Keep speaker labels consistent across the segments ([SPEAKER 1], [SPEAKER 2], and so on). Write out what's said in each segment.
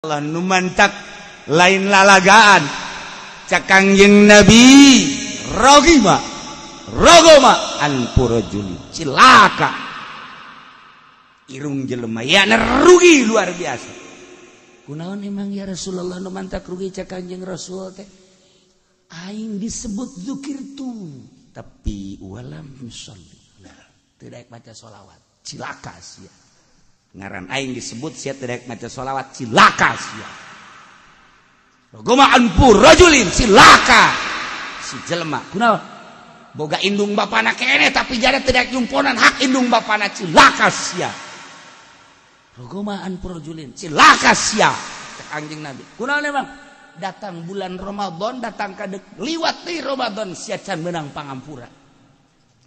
[SPEAKER 1] Allah nu mantak lain lalagaan. Cak Kangjeng Nabi, rogima rogoma anfu rajuli, cilaka irung jelema, ya rugi luar biasa. Kunaon emang ya Rasulullah nu mantak rugi? Cak Kangjeng Rasul teh, aing disebut zikir tuh, tapi walam yusolli, tidak baca sholawat, cilaka sia. Ngaran aing disebut, sia tidak maca sholawat, cilaka sia. Rogoma anfu rajulin, cilaka si jelema. Kunaon? Boga indung bapana kene, tapi jada tidak nyumponan hak indung bapana, cilaka sia. Rogoma anfu rajulin, cilaka sia. Cek Kangjeng Nabi, kunaon emang? Datang bulan Ramadan, datang kadek, liwat di Ramadan, sia can menang pangampura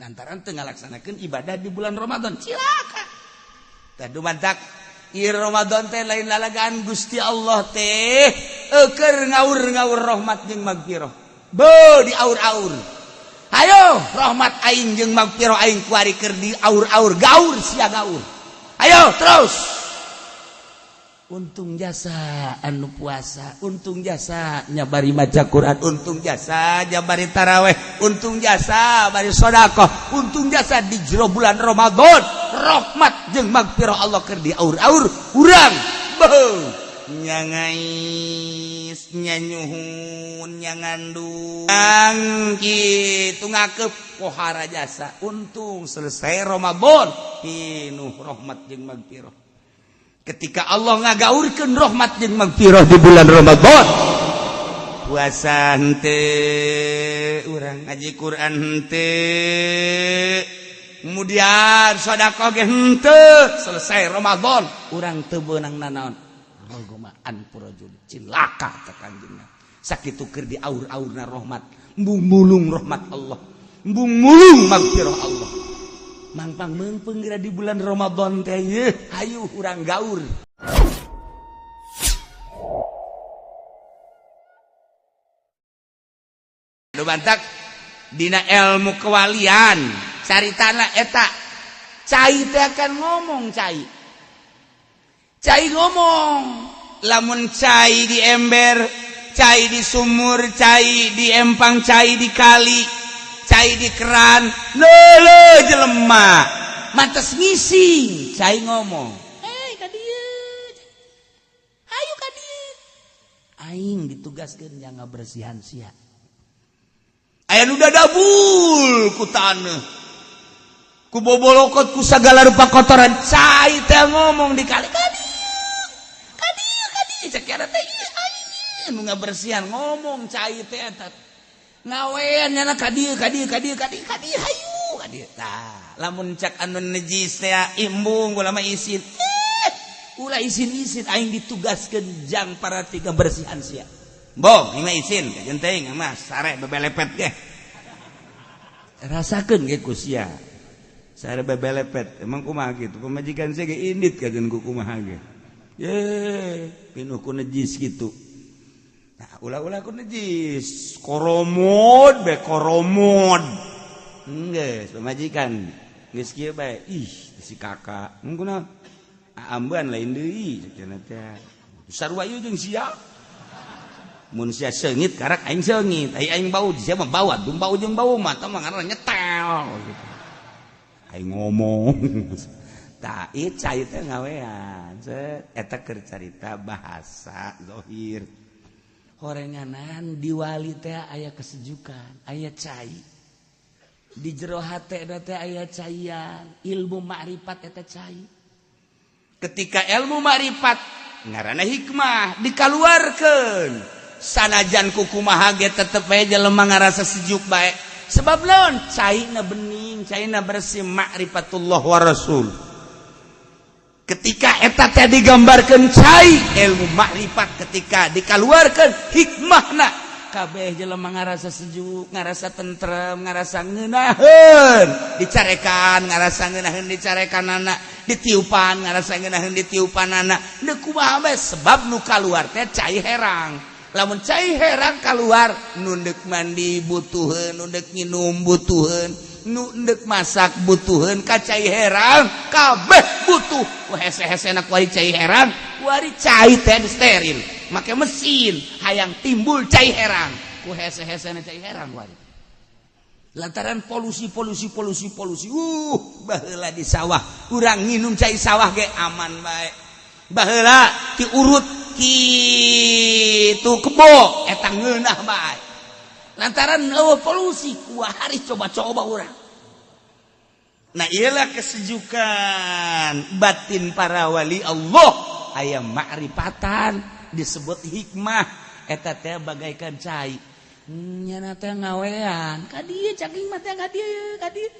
[SPEAKER 1] lantaran teu ngalaksanakeun ibadah di bulan Ramadan, cilaka. Tadu mantak ieu Ramadan teh lain lalagaan. Gusti Allah teh eueur ngaur-ngaur rahmat jeung magfirah. Be diaur-aur. Ayo rahmat aing jeung magfirah aing kuari keur diaur-aur, gaur sia gaur. Ayo terus. Untung jasa anu puasa, untung jasa nyabari maca Quran, untung jasa nyabari taraweh, untung jasa bari sodakoh, untung jasa di jero bulan Ramadan rahmat jeung magfirah Allah keur diaur-aur. Urang beuh nyangais, nyanyuhun, nyangandung kitu, ngakep pohara jasa. Untung selesai Ramadan pinuh rahmat jeung magfirah. Ketika Allah ngagaurkeun rahmat jeung magfirah di bulan Ramadan, puasa henteu urang, ngaji Quran henteu, kemudian sedekah ge henteu, selesai Ramadan urang teu beunang nanaon. Rogoma anfu rajul, cilaka teh Kanjeng. Sakitu keur diaur-aurna rahmat, embung mulung rahmat Allah, embung mulung magfirah Allah. Mangpang meungpeung geura di bulan Ramadan teh yeuh, hayu urang gaur. Nu bantak dina ilmu kewalian caritana eta cai teh akan ngomong, cai cai ngomong. Lamun cai di ember, cai di sumur, cai di empang, cai di kali, cai di keran, lele jelema mantes ngising, cai ngomong, "Hei, ka dieu, hayu ka dieu, aing ditugaskeun jang ngabersihan sia." Aya nu dadabul ku taneuh, ku bobolokot, ku sagala rupa kotoran. Cai teh ngomong di kali, "Ka dieu, ka dieu, ka dieu." Cek teh, "Ieu aing nu ngabersihan." Ngomong cai teh eta ngawean nyana, "Ka dieu, ka dieu, ka dieu, ka dieu, ka dieu, hayu ka dieu." Tah, lamun cak anu najis teh, "Embung, kula mah isin." "Eh, ulah isin-isin, aing ditugaskeun jang para tiga bersihan sia." "Bong, ini isin kajen teuing mah sare bebelepet ge." Rasakeun ge ku sia sare bebelepet emang kumaha kitu. Pamajikan sia ge indit kajen ku kumaha ge ye pinuh ku najis kitu. Nah, ulah-ulah ku najis, koromod be koromod. Geus pamajikan geus kieu bae, "Ih, si kakak kunaon ambean lain deui." Cenah teh sarua ieu jeung sia. Mun sia seungit, karak aing seungit. Ai aing bau, sia mah bau dum bau jeung bau mah tah mah ngaranna nyetel gitu. Aing ngomong. Tah, ieu cai teh ngawean. Set eta keur carita bahasa zahir. Horenganan di wali teh aya kesejukan, aya cai. Di jero hate teh aya caian, ilmu makrifat eta cai. Ketika ilmu makrifat ngaranna hikmah dikaluarkeun, sanajan kukumaha ge tetep bae jelema ngarasa sejuk bae. Sebab naon? Caina bening, caina bersih, makrifatullah wa rasul. Ketika eta teh digambarkeun cai ilmu makrifat, ketika dikaluarkeun hikmahna, kabeh jelema ngarasa sejuk, ngarasa tentrem, ngarasa ngeunaheun dicarekan, ngarasa ngeunaheun dicarekan anak, ditiupan ngarasa ngeunaheun ditiupan anak. Deuk kumaha bae, sebab nu kaluar teh cai herang. Lamun cai herang kaluar, nu deuk mandi butuheun, nu deuk nginum butuheun. Nu endek masak butuheun ka cai herang, kabeh butuh. Ku hese-hesena kuari cai herang, kuari cai teh steril. Make mesin hayang timbul cai herang. Ku hese-hesena cai herang kuari. Lantaran polusi, polusi, polusi, polusi. Baheula di sawah urang nginum cai sawah ge aman bae. Baheula diurut kitu kebo eta ngeunah bae. Lantaran eueuh polusi, kuari coba-coba urang. Nah, iyalah kesejukan batin para wali Allah, aya ma'rifatan disebut hikmah, eta teh bagaikan cai. Nyana teh ngawean ka dieu, caging mah teh ka dieu, ka dieu,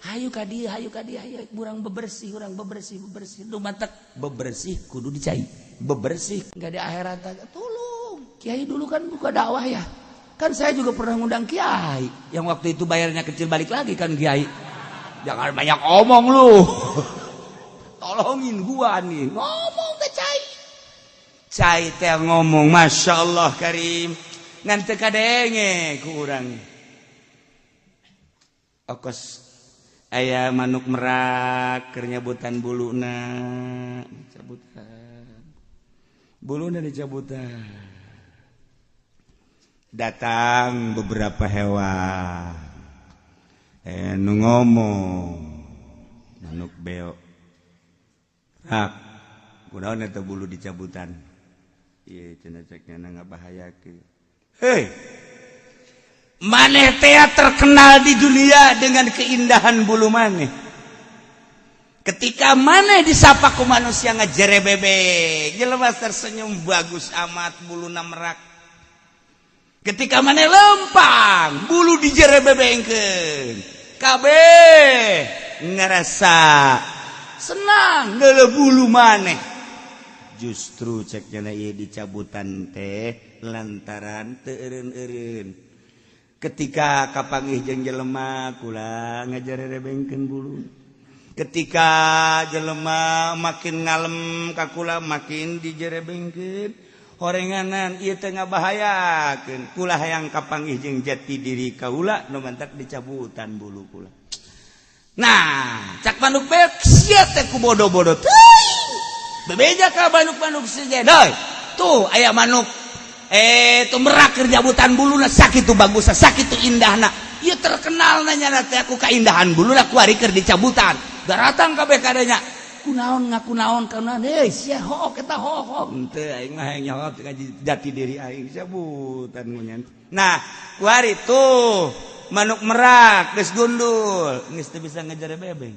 [SPEAKER 1] hayu ka dieu, hayu ka dieu, hayu urang bebersih, urang bebersih, bebersih. Nu matak bebersih kudu dicai bebersih enggak di akhirat. Tolong kiai, dulu kan buka dakwah ya kan, saya juga pernah ngundang kiai yang waktu itu bayarnya kecil, balik lagi kan. Kiai, jangan banyak omong lu, tolongin gua nih. Ngomong ke cai, cai teh ngomong, "Masya Allah Karim," ngan teu kadenge ku urang. Okos aya manuk merak keur nyabutan buluna, cabutan buluna, dicabutan. Datang beberapa hewan, nu ngomong manuk beo, "Rak, kunaon eta bulu dicabutan?" "Ieu," cenah, "cek nya ngabahayakeun." Hei, maneh teh terkenal di dunia dengan keindahan bulu maneh. Ketika maneh disapa ku manusia ngajerebebek, jelema tersenyum, "Bagus amat buluna merak." Ketika maneh lempang, bulu dijerebebengkeun, kabeh ngerasa senang neuleuh bulu maneh. Justru cek nya ieu dicabutan teh lantaran teu eureun-eureun. Ketika kapanggih jeung jelema, kula ngajarebengkeun bulu. Ketika jelema makin ngalem ka kula, makin dijerebengkeun. Horenganan ieu teh ngabahayakeun, kula hayang kapanggih jeung jati diri kaula, nu mantak dicabutan bulu kula. Nah, cak manuk beo, "Sia teh ku bodoh-bodoh teuing." Bebeja ka manuk-manuk sejen, "Tuh aya manuk tuh merak keur nyabutan buluna, sakitu bagusna, sakitu indahna. Ieu terkenal nanya teh aku kaindahan buluna, kuari keur dicabutan." Daratang kabeh kadanya, "Kunaon ngaku naon kunaon? Hei sia, hook eta, hook." "Henteu, aing mah hayang nyaho jati diri aing, cabutan ngunyan." Nah, kuari tuh manuk merak geus gundul, geus teu bisa ngajarebebeng.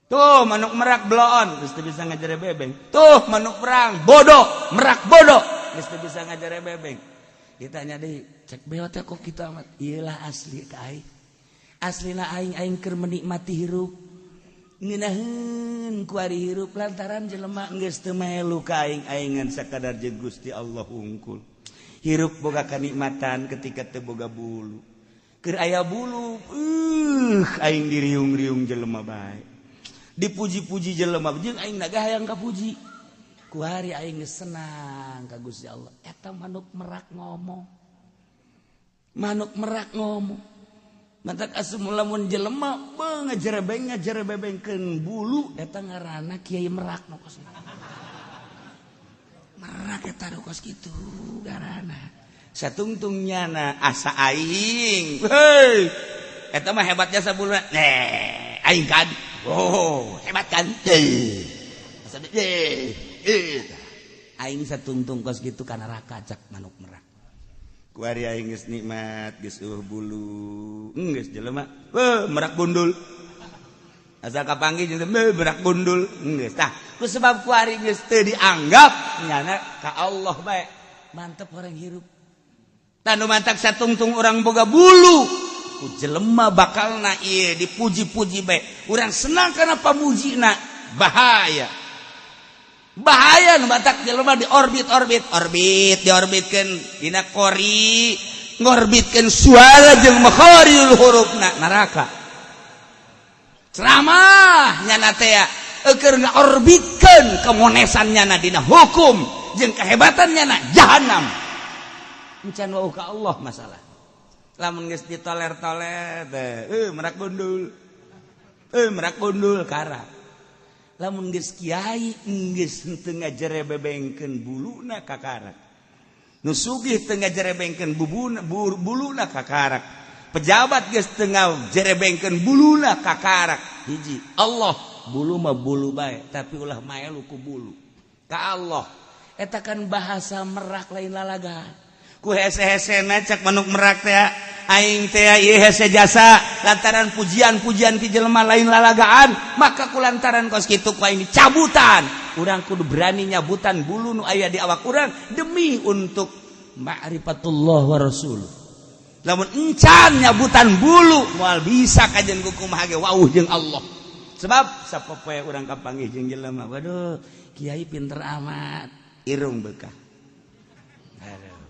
[SPEAKER 1] Tuh manuk merak bloon, geus teu bisa ngajarebebeng. Tuh manuk perang bodoh, merak bodoh, geus teu bisa ngajarebebeng. Ditanya deui, "Cek beo teh kok kitu amat?" "Iyalah, asli ka aing. Aslina aing, aing keur menikmati hirup. Ngeunaheun kuari hirup lantaran jelema geus teu melu ka aing, aing ngan sakadar jeung Gusti Allah hungkul. Hirup boga kanikmatan ketika teu boga bulu. Keur aya bulu, aing diriung-riung jelema bae. Dipuji-puji jelema jeung aing naga hayang kapuji. Kuari aing geus senang ka Gusti Allah." Eta manuk merak ngomong. Manuk merak ngomong. Mantak asup lamun jelema ngajerebeng ngajerebebengkeun bulu, eta ngaranna kiai merak nu kos. Merak eta nu kos kitu ngaranna. Satungtung nyana asa aing. Hei. Eta mah hebatnya sabuluna. Nih, aing kan. Oh, hebat kan? Eh. Asa eh. Eh. Aing satungtung kos kitu ka neraka, cak manuk merak. Kuari aing geus nikmat, geus eueuh bulu. Geus jelema, "Weh, merak gundul." Asal kapanggih jeung merak gundul, geus. Tah, ku sebab kuari geus teu dianggap nyana ka Allah bae. Mantep orang hirup. Tah, nu mantak satungtung orang boga bulu ku jelema bakalna ieu dipuji-puji bae. Urang senang karena pamujina, bahaya. Bahaya nu matak jelema di orbit-orbit, orbit diorbitkeun dina kori, ngorbitkeun suara jeung makharijul hurufna, neraka. Ceramah nyana teh keur ngaorbitkeun kemonesan nyana dina hukum jeung kehebatan nyana, jahanam. Encan wau ka Allah masalah. Lamun geus ditoler-toler teh merak gundul. Merak gundul karak. Lamun geus kiai geus henteu ngajerebengkeun buluna kakarak. Nu sugih teu ngajerebengkeun buluna kakarak. Pejabat geus teu ngajerebengkeun buluna kakarak. Hiji, Allah bulu mah bulu bae tapi ulah maelu ku bulu. Ka Allah eta kan bahasa merak lain lalaga. Ku hese-hesena cak manuk merak teh aing teh ieu hese jasa lantaran pujian-pujian ti jelema lain lalagaan maka ku lantaran kos kitu ku aing dicabutan. Urang kudu berani nyabutan bulu nu aya di awak urang demi untuk ma'rifatullah wa rasul. Lamun encan nyabutan bulu moal bisa kajen ku kumaha ge wauh jeung Allah. Sebab sapopoe urang kapanggih jeung jelema, waduh kiai pinter amat, irung bekah.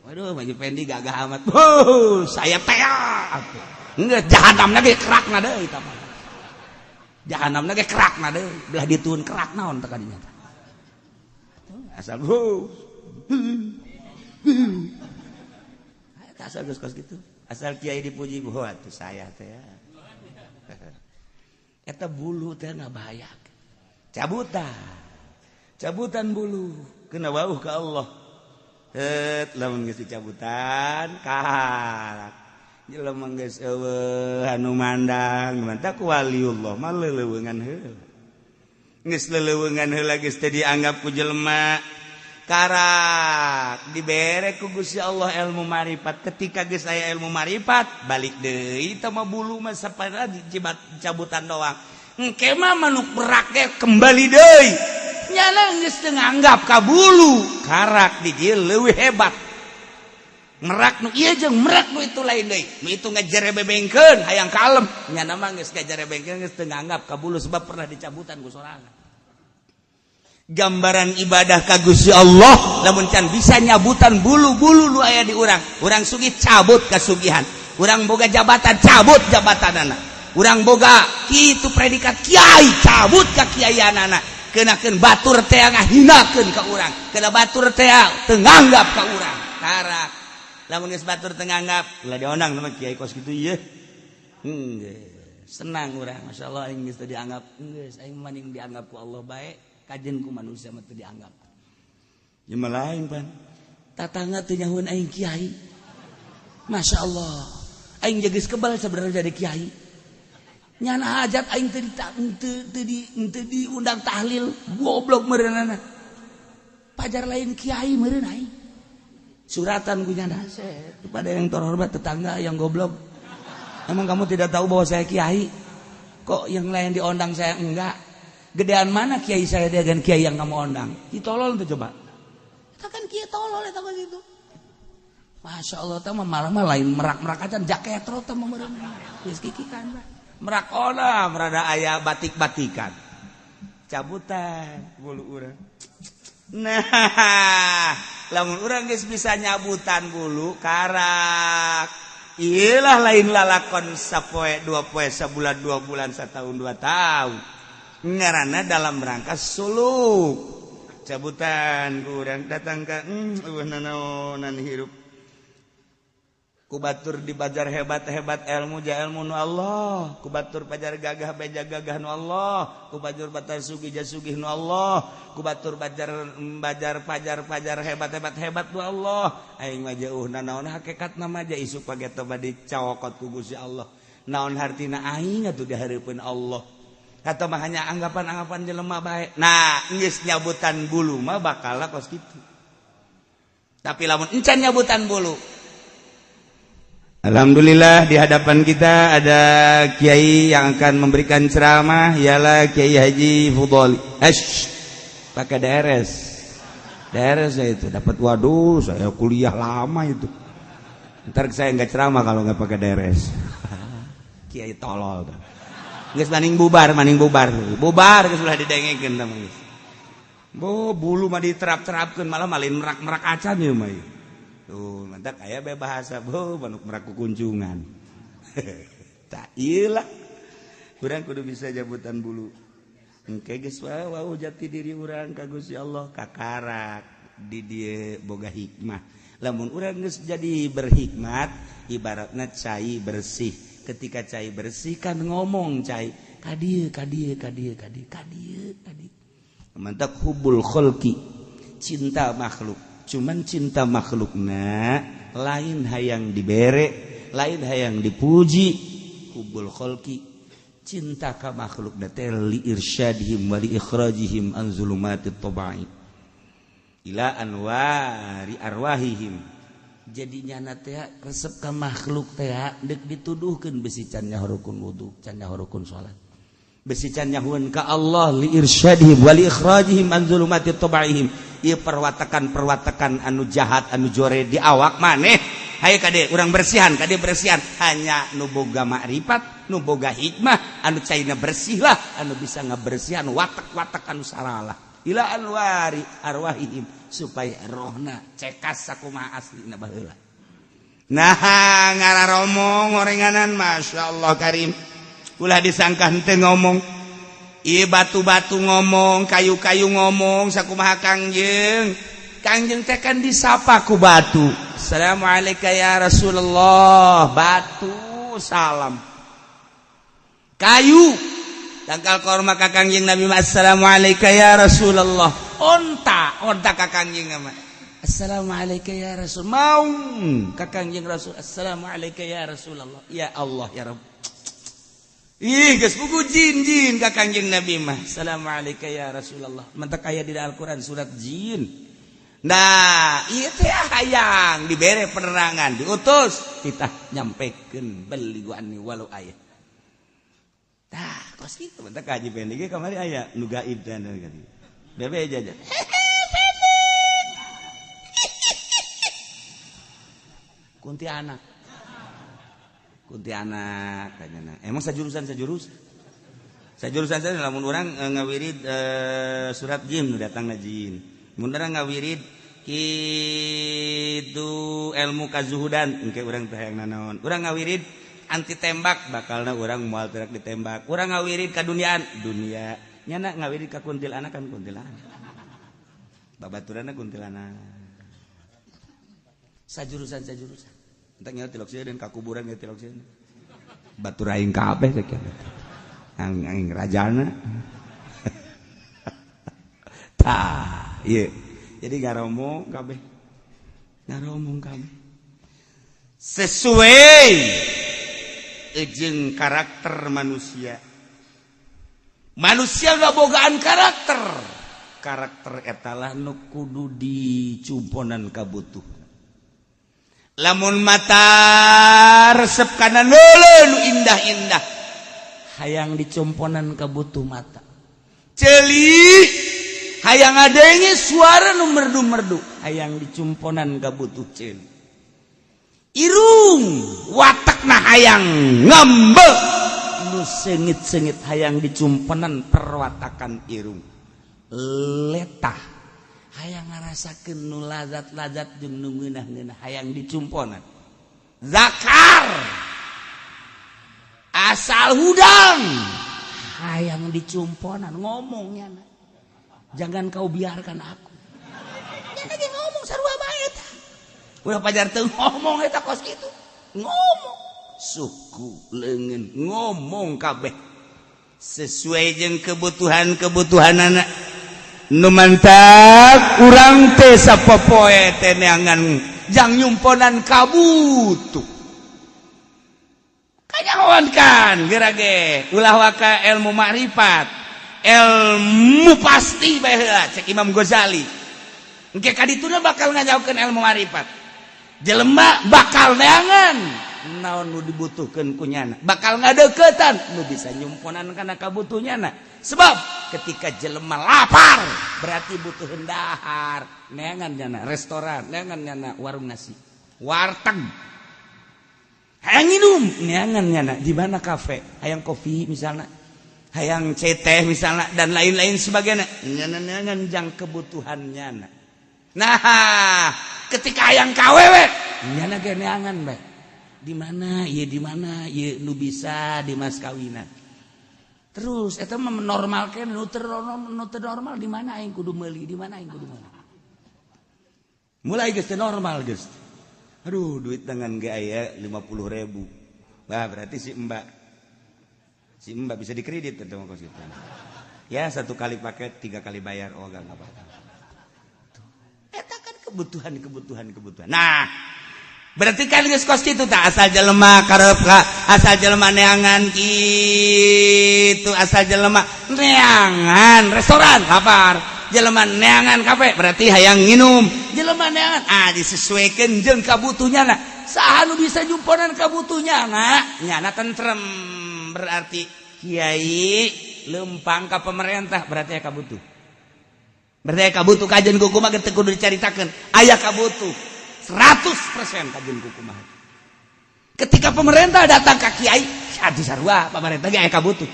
[SPEAKER 1] Waduh, baju Fendi gagah amat. Wuh, saya tea. Enggak, jahanamna ge kerakna deui eta mah. Jahanamna ge kerakna deui, belah dituun kerak naon teh kadinya teh. Asal wuh. Asal geus kos kitu. Asal kiai dipuji, wah atuh saya teh. Eta bulu teh ngabahayakeun. Cabutan. Cabutan bulu kena wauh ka Allah. Lamun geus dicabutan karak jelema geus eueuh anu mandang mantak waliullah mah leuleungan heula geus leuleungan heula geus teu dianggap ku jelema karak dibere ku Gusti Allah ilmu marifat. Ketika geus aya ilmu marifat balik deui teh mah bulu mah sapana cabutan doang engke mah manuk berak ge kembali deui nyana geus teu nganggap ka bulu karak di dieu leuwih hebat. Merak nu ieu jeung merak nu itu lain deui. Nu itu ngajerebengkeun hayang kalem nyana mah geus ngajerebengkeun geus teu nganggap ka bulu sebab pernah dicabutan ku sorangan. Gambaran ibadah ka Gusti Allah lamun can bisa nyabutan bulu-bulu nu aya di urang. Urang sugih cabut kasugihan, urang boga jabatan cabut jabatanana, urang boga kitu predikat kiai cabut ka kiaianana. Kenakeun batur teh ngahinakeun ka urang, kena batur teh teu nganggap ka urang. Karak lamun geus batur teu nganggap ulah diondang sama kiai kos kitu ieu. Senang urang, masyaallah aing geus teu dianggap, geus aing mending dianggap ku Allah bae, kajen ku manusia mah teu dianggap. Ieu mah lain pan. Tatangga teu nyahueun aing kiai. Masyaallah, aing geus kebal sebenarnya jadi kiai. Nyana hajat aing teu diundang tahlil, goblok meureunana. Pajar lain kiai meureun aing. Suratan ku nyana kepada yang terhormat tetangga yang goblok. Emang kamu tidak tahu bahwa saya kiai? Kok yang lain diundang saya enggak? Gedean mana kiai saya dengan kiai yang kamu undang? Ki tolol tuh coba. Eta kan kiai tolol eta mah gitu. Masya Allah teh malah mah lain merak-merak aja jaketro teh mah meureun. Geus kikikan bah. Merak ona merada aya batik-batikan. Cabutan bulu urang. Nah, lamun urang geus bisa nyabutan bulu karak. Iyalah lain lalakon sapoe dua poe sabulan 2 bulan setahun 2 tahun. Ngaranna dalam rangka suluk. Cabutan urang datang ka eueuh nanaonan hirup. Kubatur di bajar hebat-hebat ilmu ja ilmu nu Allah, kubatur pajar gagah beja gagah nu Allah, kubatur batar sugih ja sugih nu Allah, kubatur bajar bajar pajar pajar hebat-hebat hebat nu Allah. Aing mah jauh nanaon hakikatna mah ja isuk page teh bade cawokot ku Gusti Allah. Naon hartina aing atuh dihareupeun Allah. Atau mah hanya anggapan-anggapan jelema bae. Nah, geus nyabutan bulu mah bakal kos kitu. Tapi lamun encan nyabutan bulu, alhamdulillah di hadapan kita ada kiai yang akan memberikan ceramah, ialah Kiai Haji Fudholi. Esh, pakai DRS. DRS ya itu dapat, waduh saya kuliah lama itu. Ntar saya nggak ceramah kalau nggak pakai DRS. Kiai tolol. Geus maning bubar, maning bubar. Bubar geus ulah didengekeun tah geus. Bo bulu mah diterap-terapkeun malah malin merak-merak acan ieu mah. Tuh, mantap aya be bahasa bo manuk merak kukunjungan. Tak iyalah. Urang kudu bisa jabutan bulu. Engke geus wau jati diri urang ka Gusti Allah kakarak. Di dieu boga hikmah. Lamun urang geus jadi berhikmat, ibaratna cai bersih. Ketika cai bersih kan ngomong cai ka dieu ka dieu ka dieu ka dieu ka dieu ka dieu. Mantak hubul kholqi, cinta makhluk. Cuman cinta makhlukna lain hayang dibere, lain hayang dipuji. Hubul kholqi, cinta ka makhluk teh li irsyadihim wa li ikhrajihim an zulumatit tabai ila anwari arwahihim. Jadi nyana teh resep ka makhluk teh deuk dituduhkeun besi can nyahorukun wudu, can nyahorukun salat. Besi can nyahueun ka Allah li irsyadihim wa li ikhrajihim an zulumati tabaihim. Ieu perwatakan-perwatakan anu jahat anu jore di awak maneh. Hayu kade urang bersihan, kade bersihan. Hanya nu boga makrifat, nu boga hikmah, anu caina bersih lah, anu bisa ngabersihan watak-watak anu saralah. Ila anwari arwahihim, supaya rohna cekas sakumaha aslina baheula. Nah, ngararomong orenganan masyaallah karim. Ulah disangka henteu ngomong. Ieu batu-batu ngomong, kayu-kayu ngomong sakumaha Kangjeng. Kangjeng teh kan disapa ku batu. Assalamualaikum ya Rasulullah. Batu salam. Kayu tangkal korma ka Kangjeng Nabi, assalamualaikum ya Rasulullah. Onta, onta ka Kangjeng mah. Assalamualaikum ya Rasul. Maung ka Kangjeng Rasul. Assalamualaikum ya Rasulullah. Ya Allah ya Rabb. Ih, geus buku jin-jin ka Kangjeng Nabi mah. Assalamualaikum ya Rasulullah. Mantak aya di Al-Qur'an surat jin. Nah, ieu teh hayang dibere penerangan, diutus kita nyampekeun beli anni walau ayat. Tah, kos kitu mantak kaji pendek ge kamari aya nu gaib teh bebe aja. Kuntianak. Kuntianak kanyana. Emang sajurusan sajurusan. Sajurusan saja lamun urang ngawirid surat jin datangna jin. Mun urang ngawirid kitu ilmu kazuhudan engke urang teh hayang nanaon. Urang ngawirid anti tembak bakalna urang moal terak ditembak. Urang ngawirid ka duniaan dunia. Nyana ngawirid ka kuntilanak kan kuntilanak. Babaturanna kuntilanak. Sajurusan sajurusan. Entak nyawa tilok sieun dan ka kuburan ge tilok sieun. Batur aing kabeh teh kieu. Aing rajana. Tah, ieu. Jadi ngaromong kabeh. Ngaromong kabeh. Sesuai jeung karakter manusia. Manusia ngabogaan karakter. Karakter eta lah nu kudu dicumponan kabutuh. Lamun mata resep kana leuleuh nu indah-indah, hayang dicumponan kabutuh mata. Ceuli hayang ngadenge suara nu merdu-merdu, hayang dicumponan kabutuh ceuli. Irung watakna hayang ngambek nu seungit-seungit, hayang dicumponan perwatakan irung. Letah hayang ngarasakeun nu lazat-lazat jeung nu ngeunah-ngeunah, hayang dicumponan. Zakar asal hudang hayang dicumponan ngomongnya. Jangan kau biarkan aku. Nya lagi ngomong sarua bae eta. Ulah pajar teu ngomong eta kos kitu. Ngomong suku leungeun ngomong kabeh sesuai jeung kebutuhan-kebutuhanana. Nu mantak urang teh sapopoe teh neangan jang nyumponan kabutuh. Kanyahoan kan geura ge ulah waka ilmu makrifat, ilmu pasti bae heula cek Imam Ghazali. Engke ka dituna bakal ngajaukeun ilmu makrifat. Jelema bakal neangan naon nu dibutuhkeun ku nyana, bakal ngadeukeutan nu bisa nyumponan kana kabutuhnyana. Sebab ketika jelema lapar berarti butuh dahar, neangan nyana restoran, neangan nyana warung nasi, warteg. Hayang minum, neangan nyana di mana kafe, hayang kopi misalnya, hayang ceteh misalnya dan lain-lain sebagainya. Nyana neangan jang kebutuhan nyana. Nah, ketika hayang kawewe, nyana ge neangan bae. Di mana ieu, di mana ieu nu bisa di mas kawinan. Terus eta mah menormalkeun nu teu normal, di mana aing kudu meuli, di mana aing kudu meuli. Mulai geus teu normal geus. Aduh, duit dengan ge aya 50.000. Wah, berarti si mbak bisa dikredit atau kos gitu. Ya, satu kali paket tiga kali bayar. Oh, enggak apa-apa. Eta kan kebutuhan, kebutuhan, kebutuhan. Nah, berarti kan geus kos kitu tak asal jelema karep ka asal jelema neangan kitu, asal jelema neangan restoran lapar, jelema neangan kafe berarti hayang nginum, jelema neangan ah disesuaikan jeung kabutuhnya. Nah, saha nu bisa nyumponan kabutuhnya na nyana tentrem, berarti kiai lempang ka pemerintah berarti aya kabutuh, berarti aya kabutuh. Kajen kumaha teu kudu dicaritakeun, aya kabutuh 100% kajen kumaha. Ketika pemerintah datang ka kiai, aduh, sarua pemerintah ge aya kabutuh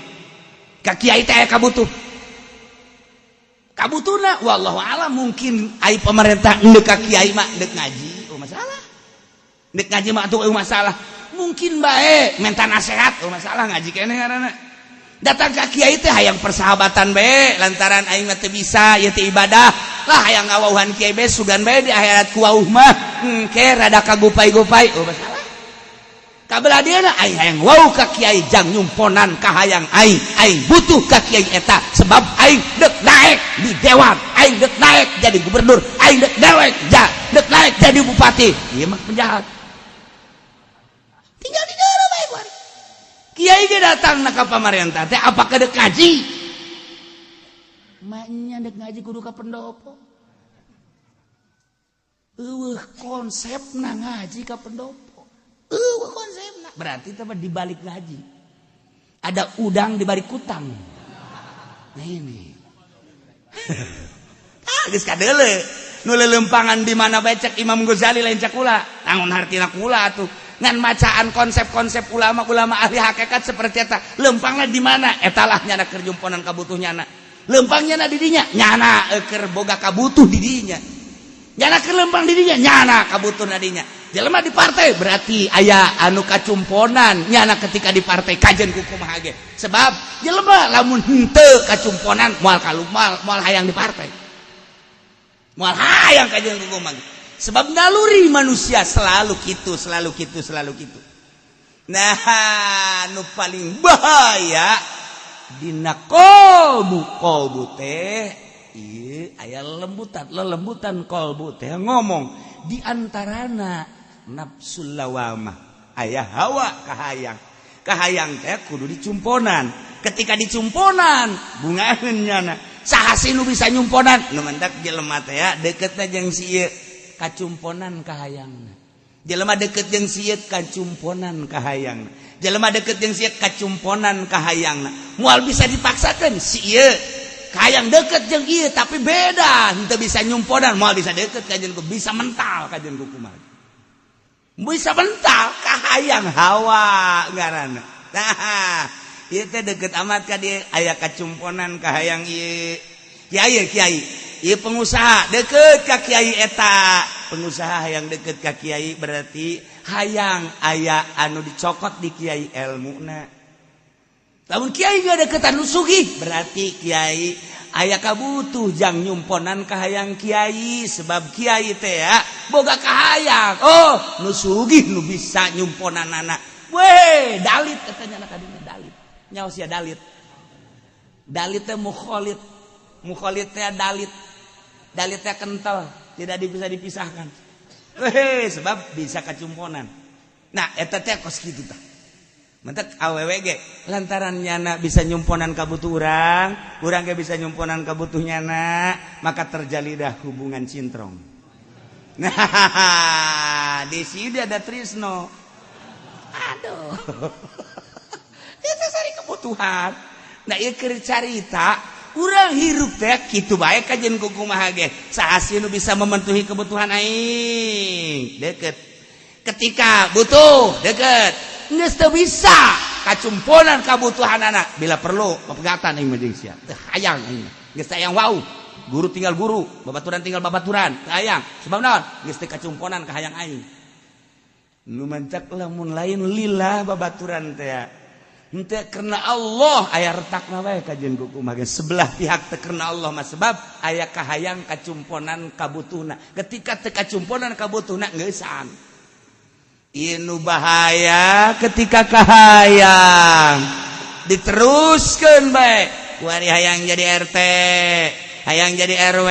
[SPEAKER 1] ka kiai teh, aya kabutuh. Kabutuhna wallahu alam, mungkin ai pemerintah ndek ka kiai mah ndek ngaji, oh masalah, ndek ngaji mah atuh masalah, mungkin bae minta nasihat, oh masalah, ngaji keneh ngaranna. Datang ka kiai teh hayang persahabatan bae, lantaran aing mah teu bisa ieu teh ibadah lah, hayang ngawauhan kiai bae, sugan bae di akhirat ku wauh mah engke rada kagupai-gupai, oh masalah. Kabelah dieuna aing hayang wau ka kiai jang nyumponan kahayang aing, aing butuh ka kiai eta sebab aing dek naik di dewan, aing dek naik jadi gubernur, aing dek naik ja dek naik jadi bupati. Ieu mah penjahat tinggal di dalam bae kuari. Kiai ge datang na ka pamarentah teh apakah dek ngaji? Maknya dek ngaji kudu ka pendopo. Eueuh konsepna ngaji ka pendopo. Eueuh konsepna. Berarti teh di balik ngaji ada udang di balik kutang. Nah, ini. Ah, geus kadeule. Nu lelempangan di mana bae cek Imam Ghazali, lain cek kula. Naon hartina kula atuh? Ngan macaan konsep-konsep ulama-ulama ahli hakikat seperti eta. Lempangna di mana? Eta lah nyana keur jumponan kabutuh nyana. Lempang nyana di dinya, nyana keur boga kabutuh di dinya. Nyana keur lempang di dinya, nyana kabutuh na dinya. Jelema di partai berarti aya anu kacumponan nyana ketika di partai kajen ku kumaha ge. Sebab jelema lamun henteu kacumponan moal kalumal, moal hayang di partai. Moal hayang kajen ku kumaha. Sebab naluri manusia selalu gitu, selalu gitu, selalu gitu. Nah, nu paling bahaya dina kolbu, kolbu teh ieu aya lembutan, lelembutan kolbu teh ngomong di antarana nafsul lawamah, aya hawa kahayang. Kahayang teh kudu dicumponan. Ketika dicumponan bungaheun nyana. Saha sih nu bisa nyumponan? Nu mendak jelema teh ya deketna jeung si ieu kacumponan kahayangna. Jelema deket jeung si ieu kacumponan kahayangna. Jelema deket jeung si ieu kacumponan kahayangna. Moal bisa dipaksakeun. Si ieu kahayang deket jeung ieu tapi beda, henteu bisa nyumponan, moal bisa deket kajen ku, bisa mental kajen ku kumaha. Bisa mental kahayang hawa ngaranna. Nah, ieu teh deket amat ka dieu aya kacumponan kahayang ieu. Kiai, kiai ieu pengusaha deket ka kiai eta, pengusaha hayang deket ka kiai berarti hayang aya anu dicokot di kiai ilmuna. Lamun kiai gak deketan nu sugih berarti kiai aya kabutuh jang nyumponan kahayang kiai, sebab kiai teh ya boga kahayang, oh nu sugih nu bisa nyumponan anak. Weh, dalit katanya anak kadinya dalit. Nyaho sia dalit? Dalit teh mukholid. Mukholid teh dalit. Dalit teh kental, tidak bisa dipisahkan. Weh, sebab bisa kacumponan. Nah, eta teh kos kitu tah. Mentek awewe ge lantaran nyana bisa nyumponan kabutuh urang, urang ge bisa nyumponan kabutuh nyana, maka terjalidah hubungan cintrong. Nah, di sini ada Trisno. Aduh. Itu sari kebutuhan. Nah, ieu keur carita urang hirup teh kitu bae kajen ku kumaha ge. Saha sih nu bisa memenuhi kebutuhan aing? Deket. Ketika butuh, deket. Geus teu bisa kacumponan kabutuhan anak, bila perlu pepegatan aing mah jeung sia. Teu hayang aing. Geus hayang wau. Guru tinggal guru, babaturan tinggal babaturan, teu hayang. Sebab naon? Geus teu kacumponan ka hayang aing. Nu mancak lamun lain lillah babaturan teh. Henteu karena Allah, aya retakna wae kajeun kumaha sebelah pihak teu karena Allah mah, sebab aya kahayang kacumponan kabutuhna. Ketika teu kacumponan kabutuhna, geusan. Ieu bahaya ketika kahayang diteruskan bae. Kuari hayang jadi RT, hayang jadi RW,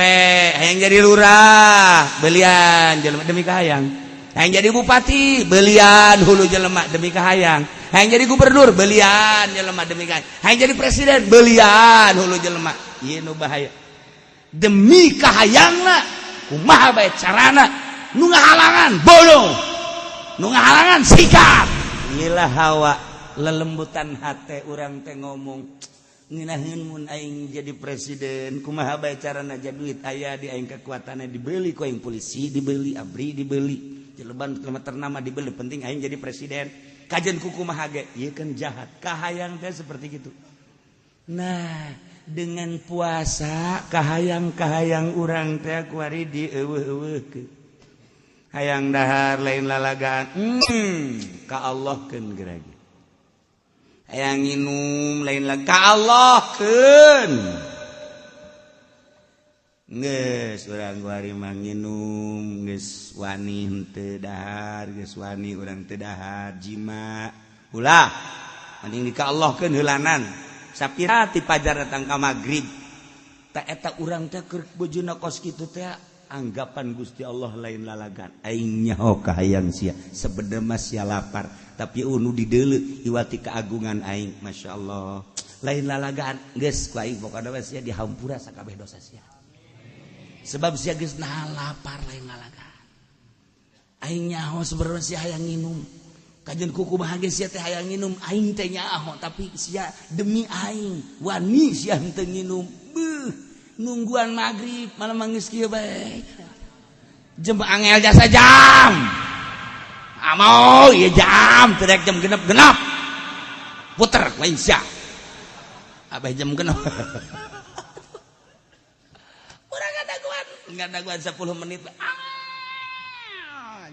[SPEAKER 1] hayang jadi lurah, belian jelema demi kahayang. Hayang jadi bupati, belian hulu jelema demi kahayang. Hayang jadi gubernur, belian jelema demi kahayang. Hayang jadi presiden, belian hulu jelema. Ieu nu bahaya, demi kahayangna kumaha bae carana, nu ngahalangan bodoh, nu ngahalangan sikat. Inilah hawa, lelembutan hati. Urang teh ngomong ngeunaheun, mun aing jadi presiden kumaha bae carana, jadi duit aya di aing, kekuatannya dibeli ku aing, polisi dibeli, ABRI dibeli, jeleban ternama dibeli, penting aing jadi presiden, kajeun ku kumaha ge. Ieu kan jahat kahayang teh seperti gitu. Nah, dengan puasa kahayang-kahayang urang teh kuari di eueuh-eueuh. Hayang dahar lain lalagaan, ka Allah keun gerage. Hayang nginum lain lagi, ka Allah keun. Geus urang kuari mah nginum geus wani henteu dahar, geus wani urang teu dahar, jima ulah, mending di ka Allah keun heulanan. Sapira ti pajar datang ka magrib tak eta urang teh keur bojona kos kitu teh, anggapan Gusti Allah lain lalagan. Aing nyaho kahayang sia, sebenarnya mah sia lapar, tapi unu dideuleu iwati keagungan aing. Masya Allah, lain lalagaan. Geus ku aing pokona mah sia dihampura sakabeh dosa sia, sebab sia geus nahan lapar, lain lalagaan. Aing nyaho sebenarnya sia hayang nginum, kajeun kumaha ge sia teh hayang nginum, aing teh nyaho, tapi sia demi aing wani sia henteu nginum. Beuh, nungguan maghrib malah mangis kieu bae jam angel jasa jam amau ieu jam teu jam genep-genep puter lain sia abah jam genep. Urang ngadaguan ngadaguan 10 menit, ah,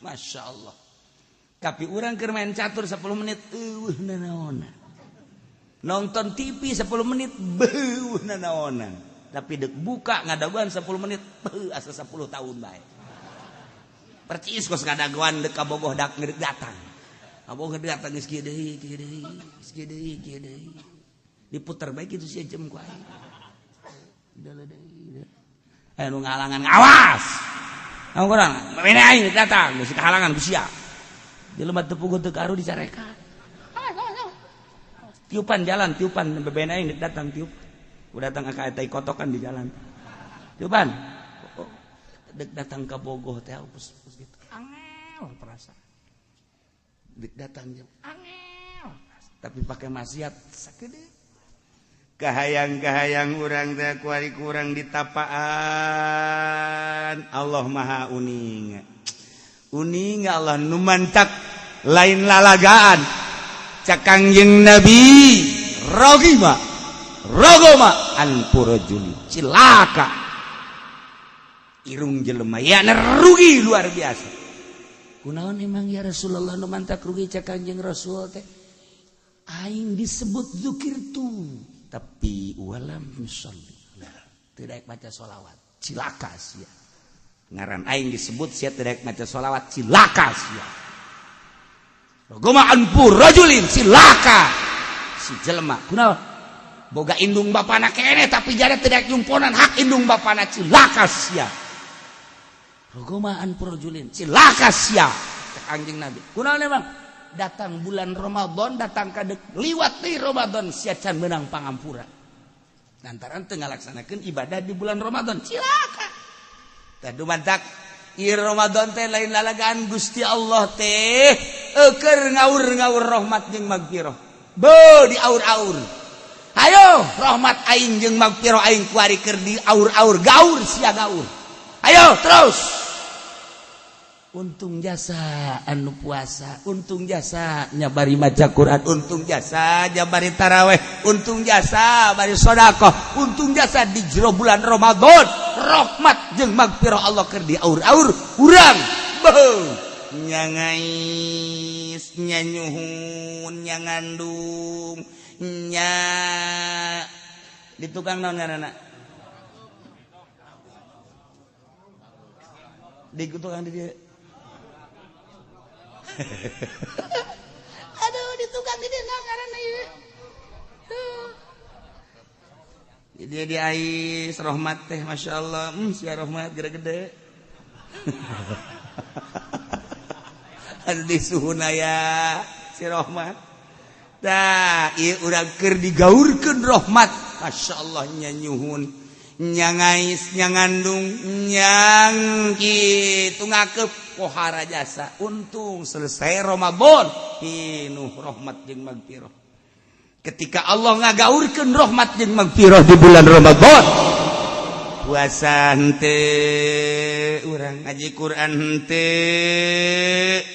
[SPEAKER 1] Masya Allah. Tapi urang keur main catur 10 menit eueuh nanaonan, nonton TV 10 menit beuh nanaonan, tapi dek buka ngadaguan 10 menit beuh asa 10 tahun bae. Percis kos ngadaguan dek ka bogoh dak ngedek datang, kabogoh datang geus kieu deui, kieu deui, geus kieu deui, kieu deui, diputer bae kitu sia jam ku aing. Deui anu ngahalangan awas. Kamu kurang, mene aing datang, geus kahalangan ku sia. Jelema teu puguh teu karu dicarekan. Tiupan jalan, tiupan bebena aing datang tiup. Udah datang ka eta kotokan di jalan. Tiupan. Oh, dek datang ke bogoh teh pus, pus gitu. Angel perasaan. Dek datang jam angel. Tapi pakai maksiat sakedeung. Kahayang-kahayang urang teh kuari kurang ditapaan. Allah Maha uning. Uning Allah nu mantak lain lalagaan. Cak Kangjeng Nabi, rogima rogoma anfu rajuli, cilaka irung jelema, ya rugi luar biasa. Kunaon emang ya Rasulullah nu mantak rugi? Cak Kangjeng Rasul teh, aing disebut dzukirtu tapi walam yusolli, tidak baca sholawat, cilaka sia. Ngaran aing disebut sia tidak maca sholawat, cilaka sia. Rogoma anfu rajulin, cilaka si jelema. Kunaon? Boga indung bapana kene tapi jare tidak nyumponan hak indung bapana, cilaka sia. Rogoma anfu rajulin, cilaka sia. Cek Anjing Nabi, kunaon emang? Datang bulan Ramadan, datang ka liwat di Ramadan, sia can menang pangampura lantaran teu ngalaksanakeun ibadah di bulan Ramadan, cilaka. Tah, dumantak ieu Ramadan teh lain lalagaan. Gusti Allah teh eueur ngaur-ngaur rahmat jeung magfirah, beuh, diaur-aur. Ayo, rahmat aing jeung magfirah aing kuari keur diaur-aur, gaur sia gaur, ayo terus. Untung jasa anu puasa, untung jasa nyabari maca Quran, untung jasa jabari taraweh, untung jasa bari sodakoh, untung jasa di jero bulan Ramadan rahmat jeung magfirah Allah keur diaur-aur urang. Beuh. Nya ngais, nya nyuhun, nya ngandung, nya di tukang naon ngaranna? Di tukang di dieu. Aduh, di tukang di dieu naon ngaranna ieu? Dia di ais rahmat teh Masya Allah, sia rahmat gede-gede. Aduh di suhun aya si rahmat. Tah, ieu urang keur digaurkeun rahmat. Masya Allah nya nyuhun, nya ngais, nya ngandung, nyang kitu ngakeup pohara jasa. Untung selesai Ramadan, pinuh rahmat jeung magfirah. Ketika Allah ngagaurkeun rahmat jeung magfirah di bulan Ramadan, puasa henteu, urang ngaji Quran henteu,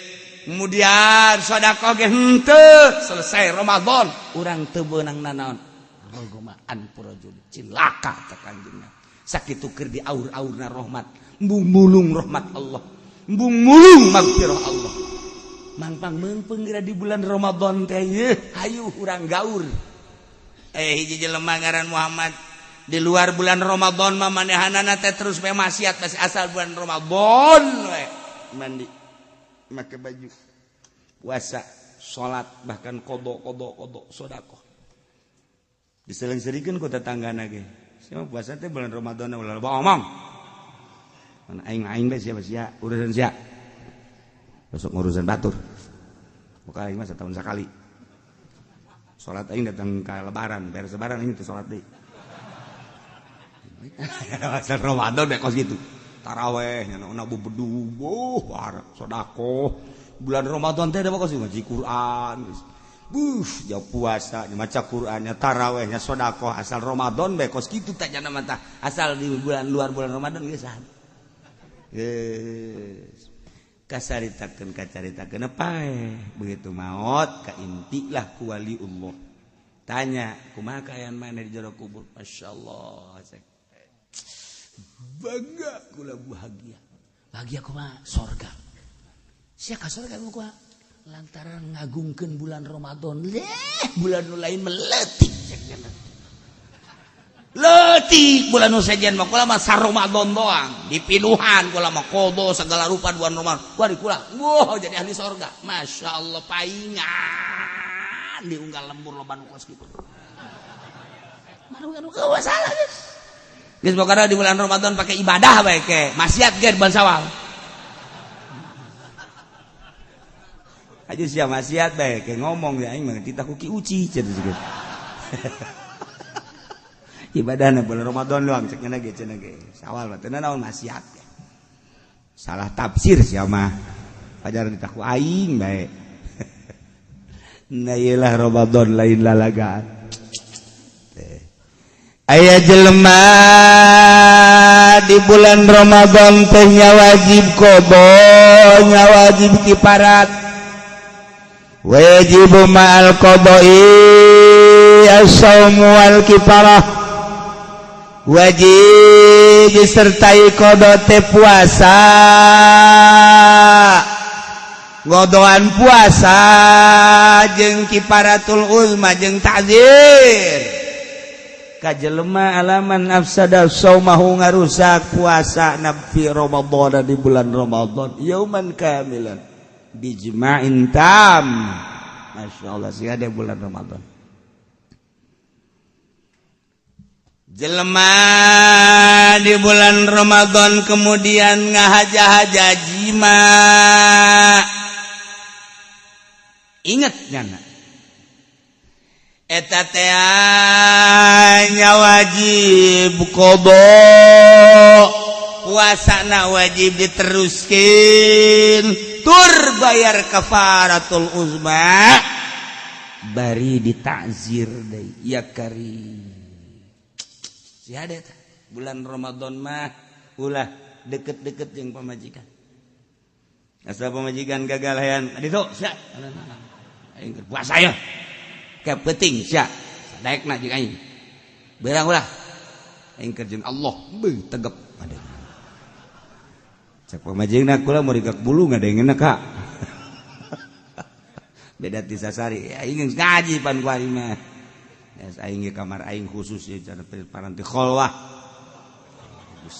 [SPEAKER 1] kemudian sedekah ge henteu, selesai Ramadan urang teu beunang nanaon. Rogomaan purajul cilaka teh Kanjeng. Sakitu keur diaur-aurna rahmat, embung mulung rahmat Allah, embung mulung magfirah Allah. Mangpang meungpeung geura di bulan Ramadan teh yeuh, hayu urang gaur. Hiji jelema ngaran Muhammad di luar bulan Ramadan mah manehanana teh terus bae maksiat masih asal bulan Ramadan we. Mandi, make baju, puasa, salat, bahkan qada qada qada sedekah. Diseling-selingkeun ku tetanggana ge. Sia puasa teh bulan Ramadan ulah loba omong. Mun aing-aing bae sia sia urusan sia. Besok ngurusan batur. Buka aing mah setahun sekali. Salat aing datang ke lebaran, beres lebaran aing teu salat deui. Asal Ramadan bae kos kitu. Taraweh nya na bebedu, boh sedekah. Bulan Ramadan teh da kos ngaji Quran. Buh, jauh puasa, maca Qurannya, tarawehnya, sedekah, asal Ramadan bae kos kitu teh jana mah. Asal di bulan luar bulan Ramadan geus. Geus. Kasaritakeun kacaritakeun pae begitu maot kaintilah ku waliullah. Tanya kumaha kaayaan maneh di jero kubur? Masyaallah, bangga kula bahagia. Bahagia kumaha? Sorga. Sia ka sorga kumaha? Lantaran ngagungkeun bulan Ramadan. Leh, bulan nu lain meletik leutik bulan nu sejen mah kula mah Ramadan doang dipinuhan kula mah qada segala rupa bulan Ramadan. Kuari kula wah jadi ahli sorga. Masya Allah paingan diunggal lembur loba nu kos kitu. Maru salah geus. Geus pokona di bulan Ramadan pakai ibadah bae ke maksiat ge bulan Syawal. Aja sia maksiat bae ke ngomong ya aing mah titah ku Ki Uci cenah geus. Ibadahna bulan Ramadan doang cek nya ge cenah ge. Syawal mah teu naon maksiat. Salah tafsir sia mah. Pajar ditaku aing bae. Nah ieulah Ramadan lain lalagaan. Aya jelema di bulan Ramadan teh nya wajib qada, nya wajib kiparat. Wajib ma'al qada'i as-saumu wal kiparah. Wajib disertai qada teh puasa, ngodoan puasa jeung kiparatul uzma jeung ta'zir. Ka jelema alaman afsada saumahu ngarusak puasa nabi Ramadan di bulan Ramadan yauman kamilan bijma'in tam. Masya Allah sih ada bulan Ramadan. Jelema di bulan Ramadan kemudian ngahaja-haja jima. Ingat nyana. Eta teh nya wajib qada, puasana wajib diteruskeun, tur bayar kafaratul uzma, bari ditakzir deui ya kari. Si ada bulan Ramadan mah ulah deket-deket jeung pamajikan. Asal pamajikan gagal hayan ditu sia. Aing keur puasa ya. Ke peuting sia. Sadaekna jeung aing. Beurang ulah. Aing keur jeung Allah beuh tegep. Cek pamajengna kula mau rigak bulu ngadengena kak. Beda ti sasari aing geus ngaji pan ku aing mah. Geus aing ge kamar aing khusus ieu cara paranti kholwah.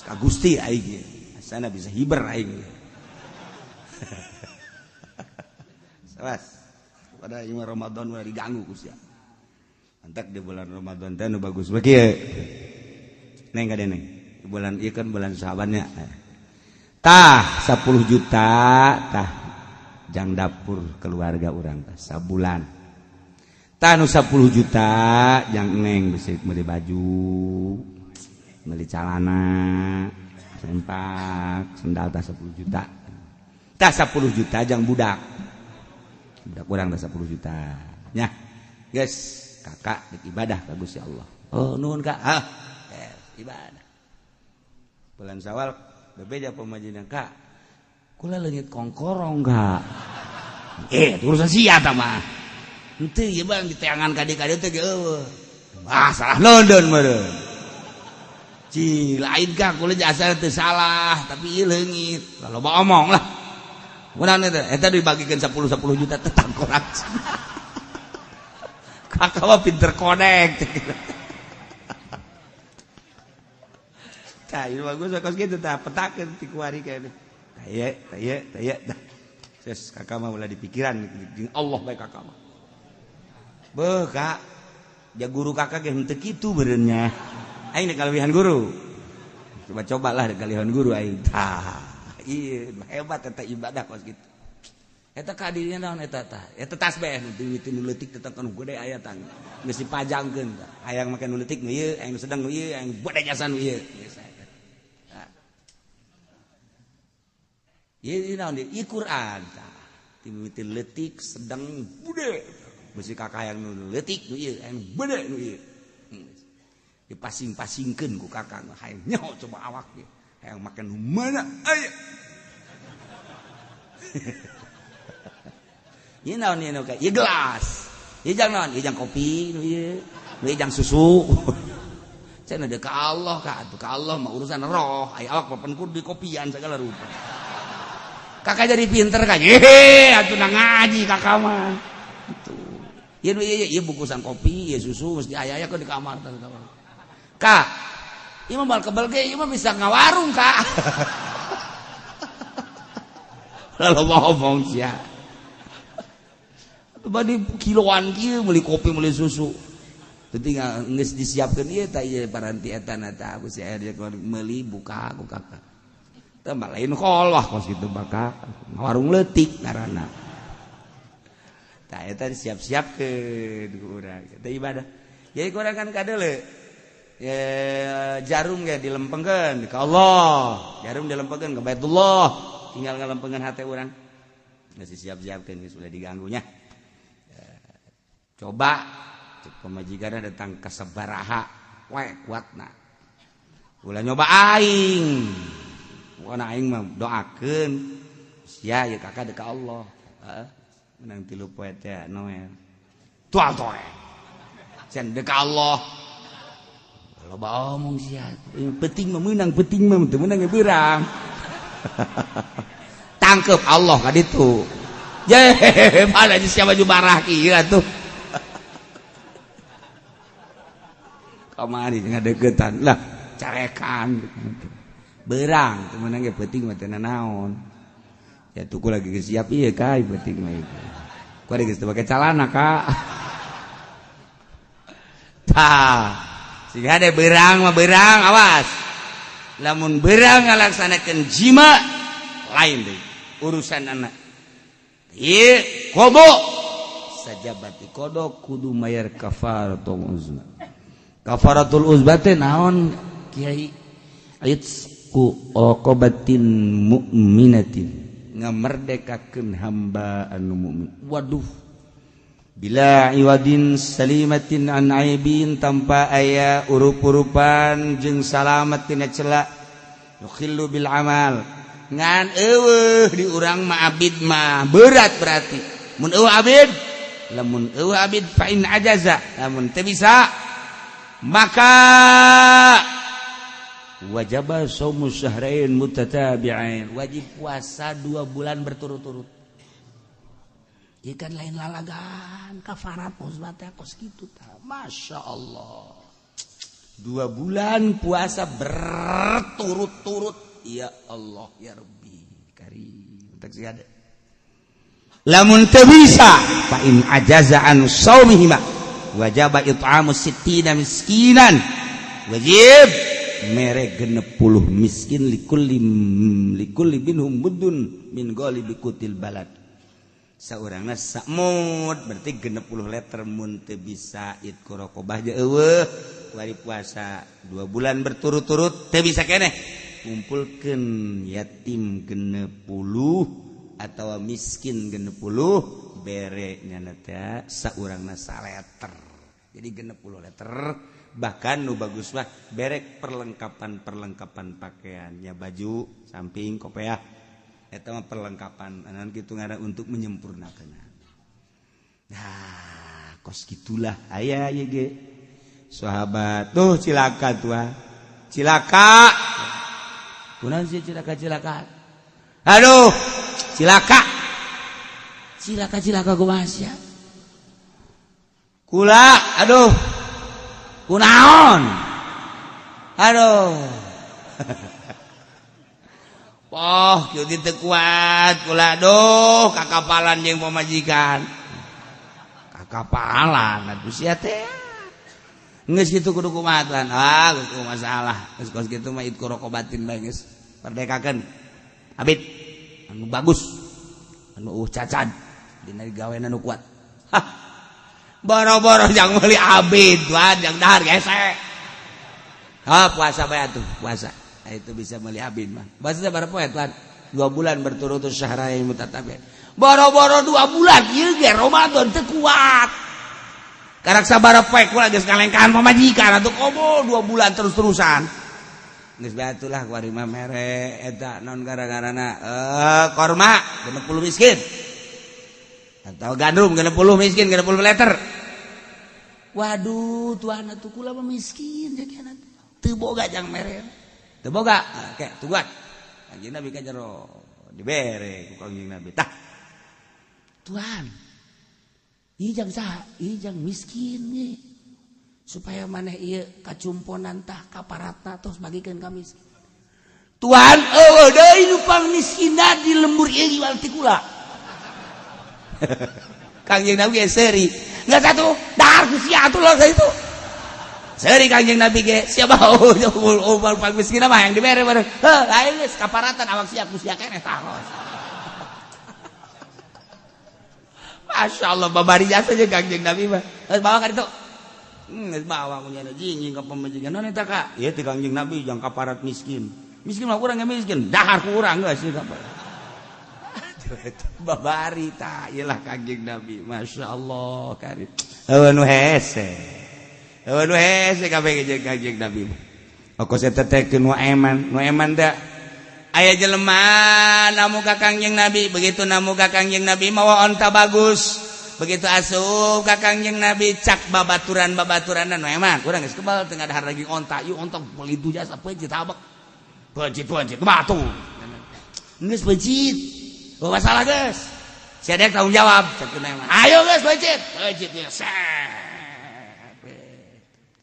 [SPEAKER 1] Ka Gusti aing ge. Asana bisa hiber aing ge. Sawas. Pada ieu Ramadan ulah diganggu ku sia. Antak di bulan Ramadan teh nu bagus mah kieu. Neng ka neng. Bulan ieu kan bulan Syabannya. Tah 10 juta tah jang dapur keluarga urang tah sabulan. Tah nu 10 juta jang neng bisa meuli baju, meuli calana, sempak, sendal tah 10 juta. Tah 10 juta jang budak. Budak urang tah 10 juta. Nya. Geus kakak dik ibadah ka Gusti Allah. Oh nuhun kak. Ah, ibadah. Bulan Syawal bebeja pemajikan kak, kula leungit kongkorong kak. Urusan sia ta mah. Henteu ieu bang diteangan ka dieu teh ge eueuh. Ah salah London meureun. Ci lain kak kula jasa teu salah tapi ieu leungit. Loba omong lah. Kunaon eta? Eta dibagikeun 10 10 juta tetap kurang. Kakak mah pinter konek. Tah, ieu bagus kos kitu tah petakeun ti kuari kene. Tah ieu, tah ieu, tah. Ses kakak mah ulah dipikiran jeung Allah bae kakak mah. Beuh kak, ja guru kakak ge henteu kitu beureun nya. Aing dek kalebihan guru. Coba-cobalah dek kalebihan guru aing. Tah, ieu hebat eta ibadah kos kitu. Eta kadirnya naon eta tah? Eta tasbih nu dimiti nu leutik tetep nu gede aya tah. Geus dipajangkeun tah. Hayang make nu leutik nu ieu, hayang nu sedang nu ieu, hayang gede jasa nu ieu. Geus eta. Ieu naon ieu Quran tah. Dimiti leutik sedang gede. Beusi kakak hayang nu leutik nu ieu, hayang gede nu ieu. Dipasing-pasingkeun ku kakak hayang nyaho coba awak ieu. Hayang make nu mana aya. Ieu naon ieu ka? Ieu gelas. Ieu jang naon? Ieu jang kopi nu ieu. Nu ieu jang susu. Cenah deuk ka Allah ka atuh ka Allah mah urusan roh. Aya awak papan kudu dikopian segala rupa. Kakak jadi pinter kan? Hehe, atuh na ngaji kakak mah. Tuh. Ieu nu ieu ieu bungkusan kopi, ieu susu mesti aya-aya ke di kamar tah. Kak, ieu mah bal kebel ge ieu mah bisa ngawarung, Kak. Lalu ngomong sia. Badi kiloan kieu meuli kopi meuli susu. Tinggal geus disiapkeun ieu tah ieu paranti eta na tah ku si aya meuli buka ku kakak. Tah mah lain kholwah kos kitu bakal warung leutik ngaranna. Tah eta disiap-siapkeun ku urang. Eta ibadah. Jadi ku urang kan kadeule. Jarum ge dilempengkeun ka Allah. Jarum dilempengkeun ka Baitullah. Tinggal ngalempengkeun hate urang. Geus disiap-siapkeun geus ulah diganggunya. Coba cek pamajikanna datang ka sabaraha we kuatna. Ulah nyoba aing. Pokona aing mah doakeun sia ieu kakak deuk ka Allah. Heeh. Menang 3 poe teh Noel. Tual toe. Cenah deuk ka Allah. Loba omong sia. Penting mah meunang, penting mah teu meunang ge beurang. Tangkep Allah ka ditu. Ye, mana sia baju barah kieu atuh. Kamari ngadeukeutan lah carekan berang teu meunang ge peuting mah teu nanaon. Ya tuku lagi geus siap ieu ka peuting mah ieu. Ku geus teu make calana ka. Tah, siga de berang mah berang awas. Lamun berang ngalaksanakeun jima lain deui urusan anak. Ieu kobo sajabati kodo kudu mayar kafaratul uzma. Kafaratul uzma teh naon kiai? Itqu raqabatin mu'minatin, ngamerdekakeun hamba anu mukmin. Waduh. Bila iwadin salimatin an aibin, tanpa aya urup-urupan jeung salamat tina cela. Yukhillu bil amal. Ngan eueuh di urang mah abid mah berat berarti. Mun eueuh abid, lamun eueuh abid fa in ajaza, lamun teu bisa maka Wajaba shaumu syahrain mutatabi'ain, wajib puasa 2 bulan berturut-turut. Ikan lain lalagan kafarat musbatnya kos gitu ta. Masya Allah, 2 bulan puasa berturut-turut. Ya Allah ya Rabbi karim. Tak ada. Lamun teu bisa fa in ajaza an shaumihima wajaba it'amu sittina miskinan, wajib mere 60 miskin likulli likulli minhum muddun min ghalibi qutil balad. Saurangna samud berarti 60 liter mun teu bisa itqu raqabah je eueuh kuari puasa 2 bulan berturut-turut teu bisa keneh kumpulkeun yatim 60 atau miskin 60 bere nyana teh saurangna saleter. Jadi 60 liter. Bahkan nu bagus mah berek perlengkapan-perlengkapan pakaiannya, baju, samping, kopiah. Eta mah perlengkapan anan kitu ngaran untuk menyempurnakan. Nah, kos gitulah aya ieu ge. Sahabat tuh cilaka tuah. Cilaka. Kunaon sih cilaka-cilaka? Aduh, cilaka. Cilaka-cilaka kumaha sia? Kula, aduh. Kunaon? Aduh. Poh, kieu teu kuat kula aduh kakapalan jeung pamajikan. Kakapalan atuh sia teh. Geus kitu kudu kumaha tuan? Ah, geus kudu masalah. Geus kos kitu mah itqu raqabatin bae geus. Merdekakeun. Abid anu bagus. Anu cacad dina gawena nu kuat. Hah. Boro-boro jang meuli abid tuan jang dahar gesek. Ha puasa bae atuh, puasa. Nah, itu bisa meuli abid mah. Puasa sabaraha poe tuan? 2 bulan berturut-turut syahrain mutatabi'ain. Boro-boro 2 bulan ieu ge Ramadan teu kuat. Karak sabaraha poe kula geus ngalengkahan pamajikan atuh komo 2 bulan terus-terusan. Geus bae atuh lah kuari mah mere eta naon gara-garana korma 60 miskin. Atau gandum 60 miskin 60 liter. Waduh, tuan atuh kula mah miskin jadi teu boga jang mere. Teu boga, oke, tungguan. Kanjeng Nabi ka jero dibere ku Kanjeng Nabi. Tah. Tuan. Ieu jang saha? Ieu jang miskin ye. Supaya maneh ieu kacumponan tah kaparatna tos bagikeun ka miskin. Tuan, eueuh deui nu pangmiskinna di lembur ieu iwal ti kula. Kangjeng Nabi ge seuri. Geus atuh, dahar ku sia atuh lah itu. Seuri Kangjeng Nabi ge, siapa oh pang miskin mah yang dibere bareng. Heuh, lain geus kaparatan awak sia ku sia keneh taros. Masya Allah babari jasa jeung Kangjeng Nabi mah. Geus bawa ka ditu. Geus bawa ku nyana jinjing ka pamajikan. Naon eta ka? Ieu teh Kangjeng Nabi jang kaparat miskin. Miskin mah urang ge miskin, dahar ku urang geus ieu kaparat. Babari ta iyalah Kangjeng Nabi. Masya Allah karim. Eueuh nu hese. Eueuh nu hese kabeh jeung Kangjeng Nabi. Okos eta teh nu eman, nu eman teh aya jelema namu ka Kangjeng Nabi, begitu namu ka Kangjeng Nabi mawa onta bagus. Begitu asup ka Kangjeng Nabi cak babaturan-babaturan nu eman, urang geus kebal teu ngadahar lagi onta, ieu onta meuli jasa peuncit abek. Peuncit-peuncit batu. Geus peuncit. Oh, masalah guys, si ada tanggung jawab. Ayo guys, peuncit, peuncit ya,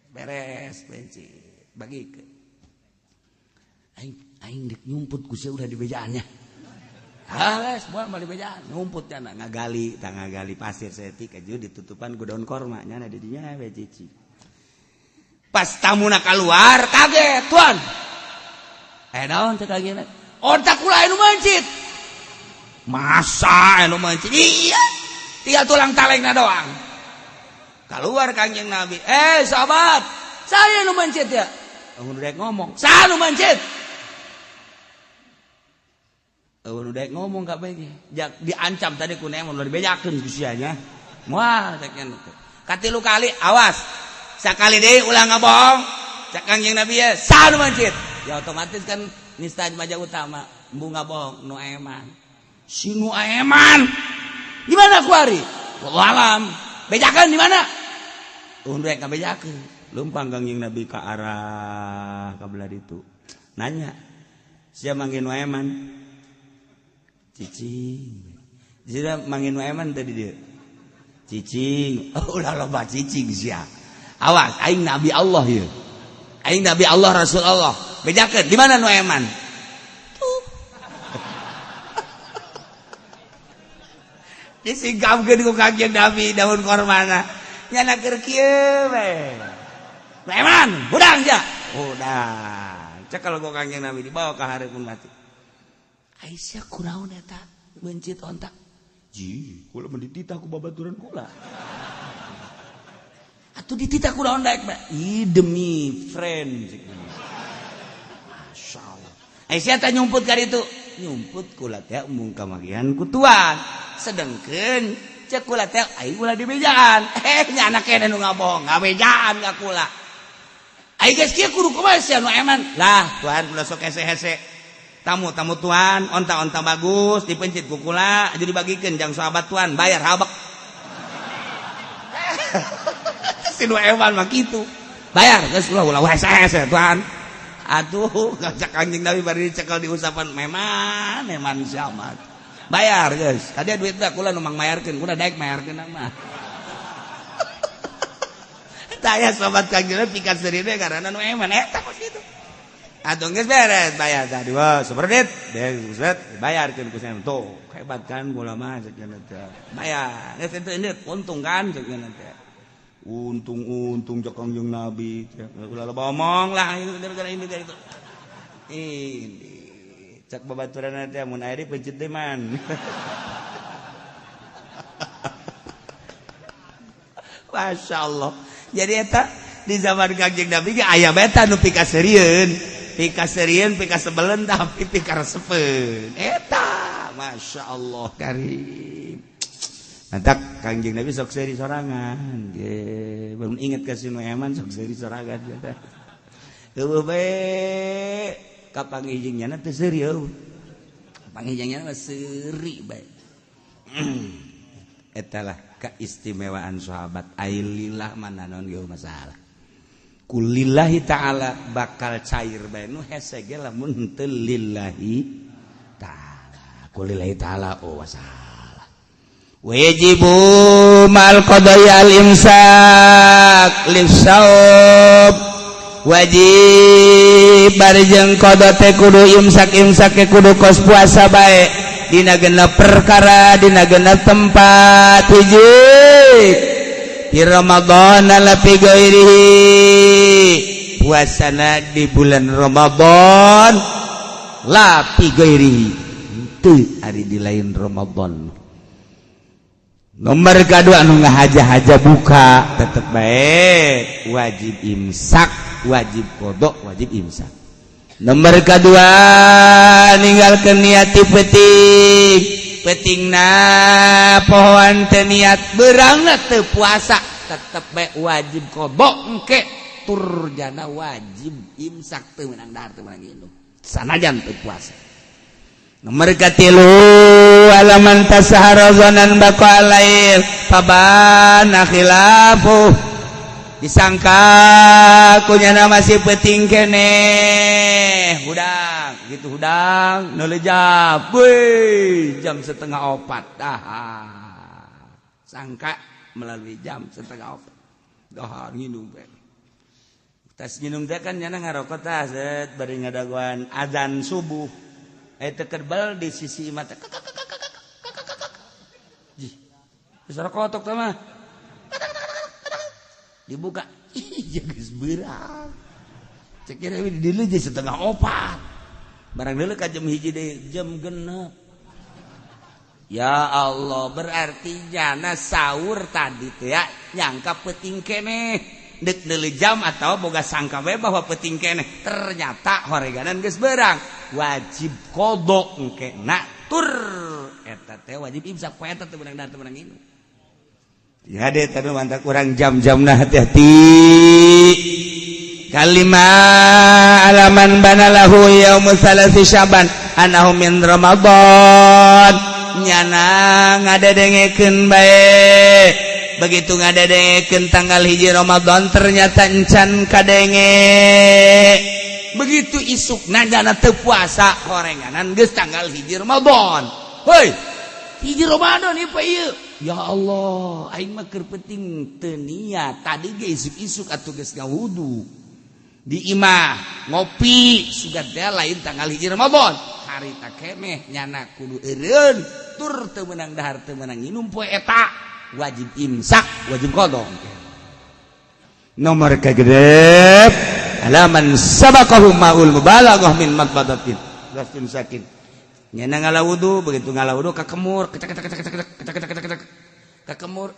[SPEAKER 1] beres peuncit, bagi ke. Aing aing dek nyumput ku sia udah di bejaannya. Ah guys, buat mau di bejaan, nyumput nya ngagali, tah ngagali pasir setik aja ditutupan ku daun korma nya di dinya we cici. Pas tamuna keluar kaget, tuan. Eh naon cek lagi? Onta kula anu meuncit. Masa anu meuncit? Iya, tinggal tulang talengna doang. Keluar Kangjeng Nabi. Eh sahabat, saya nu meuncit ya. Eueuh nu ngomong, saya nu meuncit. Eueuh nu ngomong kabeh ge. Diancam tadi ku Neman ulah dibejakeun ku sia nya. Moal cek nya teh. Katilu kali awas. Sakali deui ulah ngabohong. Cek Kangjeng Nabi ya, saha nu meuncit? Ya otomatis kan nista maja utama, embung ngabohong nu eman. Si nu eman. Di mana kuari? Wallahu alam. Bejakeun di mana? Rek ngabejakeun. Leumpang Kangjeng Nabi ka arah ka belah ditu. Nanya, sia manggil nu eman? Cicing. Sia manggil nu eman tadi dia? Cicing. Oh, ulah loba cicing sia. Awas, aing nabi Allah ieu. Aing nabi Allah, Rasul Allah. Bejakeun, di mana nu eman? Tuh. Disingkapkeun ku Kangjeng Nabi daun kormana. Nyana keur kieu we. Nu eman, hudang ja. Hudang. Cek kalau ku Kangjeng Nabi dibawa ka hareupeun mati. Aisyah kunaon eta meuncit onta? Ji, kula mah dititah ku babaturan kula. Atuh dititah kunaon daek bae? Ih, demi friend. Masya Allah. Aisyah teh nyumput ka ditu. Nyumput kula teh embung kamagihan ku tuan. Sedengkeun cek kula teh aing ulah dibejaan. Nya anak kene nu ngabohong, ngabejaan ka kula. Aing geus kieu kudu kumaha sia nu eman? Lah, tuan kula sok hese-hese. Tamu-tamu tuan, onta-onta bagus dipencit ku kula, jadi dibagikeun jang sahabat tuan, bayar habek. Si nu eman mah kitu. Bayar geus ulah ulah hese-hese tuan. Aduh, ngajak Kangjeng Nabi bari dicekel diusapan meman, eman siapa. Bayar geus. Tadi duit teh kula nu mangmayarkeun, kula daek mayarkeun mah. Taya sobat Kangjeng Nabi pikaseuri teh karena nu eman eta kos kitu. Atuh geus beres bayar tadi. Wah, superdit. Beres bayarkeun ku saya. Tuh, hebat kan kula mah cek teh. Bayar. Geus teu indit, untung kan cek teh. Untung-untung cek Kangjeng Nabi. Ulah loba omong lah gara-gara ini dari itu. Ini cek babaturan teh mun aya dipencet teh man. Masya Allah. Jadi eta di zaman Kangjeng Nabi ge aya beta nu pikaseurieun. Pikaseurieun, pikasebeleun tapi pikaresepeun. Eta Masya Allah karim. Mantak Kangjeng Nabi sok seuri sorangan. Ge, belum inget ka si nu eman sok seuri sorangan eta. Eueuh bae kapanggih jeung nyana teu seuri eueuh. Kapanggih jeung nyana mah seuri bae. Eta lah keistimewaan sahabat. Ailillah mana naon ge masalah. Kulillahi ta'ala bakal cair bae nu hese ge lamun teu lillahi ta'ala. Kulillahi ta'ala oh masalah. Wajibu mal qada'i al imsak lisawab. Wajib barjeng qada teh kudu imsak imsak ke kudu kos puasa bae dina genep perkara dina genep tempat hiji di Ramadan la fi ghairihi puasana di bulan Ramadan la fi ghairihi teu ari di lain Ramadan. Nomor kedua anu ngahaja-haja buka tetep bae wajib imsak, wajib qada, wajib imsak. Nomor kedua ninggalkeun niat ti peuting. Peutingna pohoan teu niat beurangna teu puasa tetep bae wajib qada engke tur jana wajib imsak teu meunang dahar teu meunang minum sanajan teu puasa. Nomor katilu alaman tasahara zanan baqa lail fabana khilafu disangka kunyana masih peuting keneh hudang gitu hudang neulejap weh jam 3:30 dah sangka melalui jam 3:30 dahar nginum bae tas nginum teh kan nyana ngarokok tah set bari ngadagoan azan subuh tekerbal di sisi mata. Jih, suara kotok teh mah. Dibuka. Ih, geus beurang. Cek kira di dieu je 3:30. Barang deuleu ka jam 1 deui, jam 6. Ya Allah, berarti jana sahur tadi teh ya nyangka peuting keneh. Dek deuleu jam atau boga sangka we bahwa peuting keneh. Ternyata horeganan geus beurang. Wajib qada engke na tur eta teh wajib imsak poe eta teu meunang dahar teu meunang minum. Ya deh tadi mantap kurang jam-jamna hati-hati. Kalima alaman banalahu yaumu salasi syaban anahu min Ramadan nyana ngadedengekeun bae. Begitu ngadedengekeun tanggal 1 Ramadan ternyata encan kadenge. Begitu isuk nyana teu puasa horenganan geus tanggal 1 Ramadan. Hoi, 1 Ramadan ieu ieu. Ya Allah, aing mah keur penting teu niat. Tadi ge isuk-isuk atuh geus ngawudu. Di imah ngopi sugan teh lain tanggal 1 Ramadan. Harita keneh nyana kudu eureun tur teu meunang dahar teu meunang nginum poe eta wajib imsak, wajib qada. Nomor kagedep alaman sabaqahu maul mubalaghah min madbadatin gastin sakin. Nyana ngala wudu, begitu ngala wudu kakemur, kecak kecak kecak kecak kecak kecak kecak kakemur,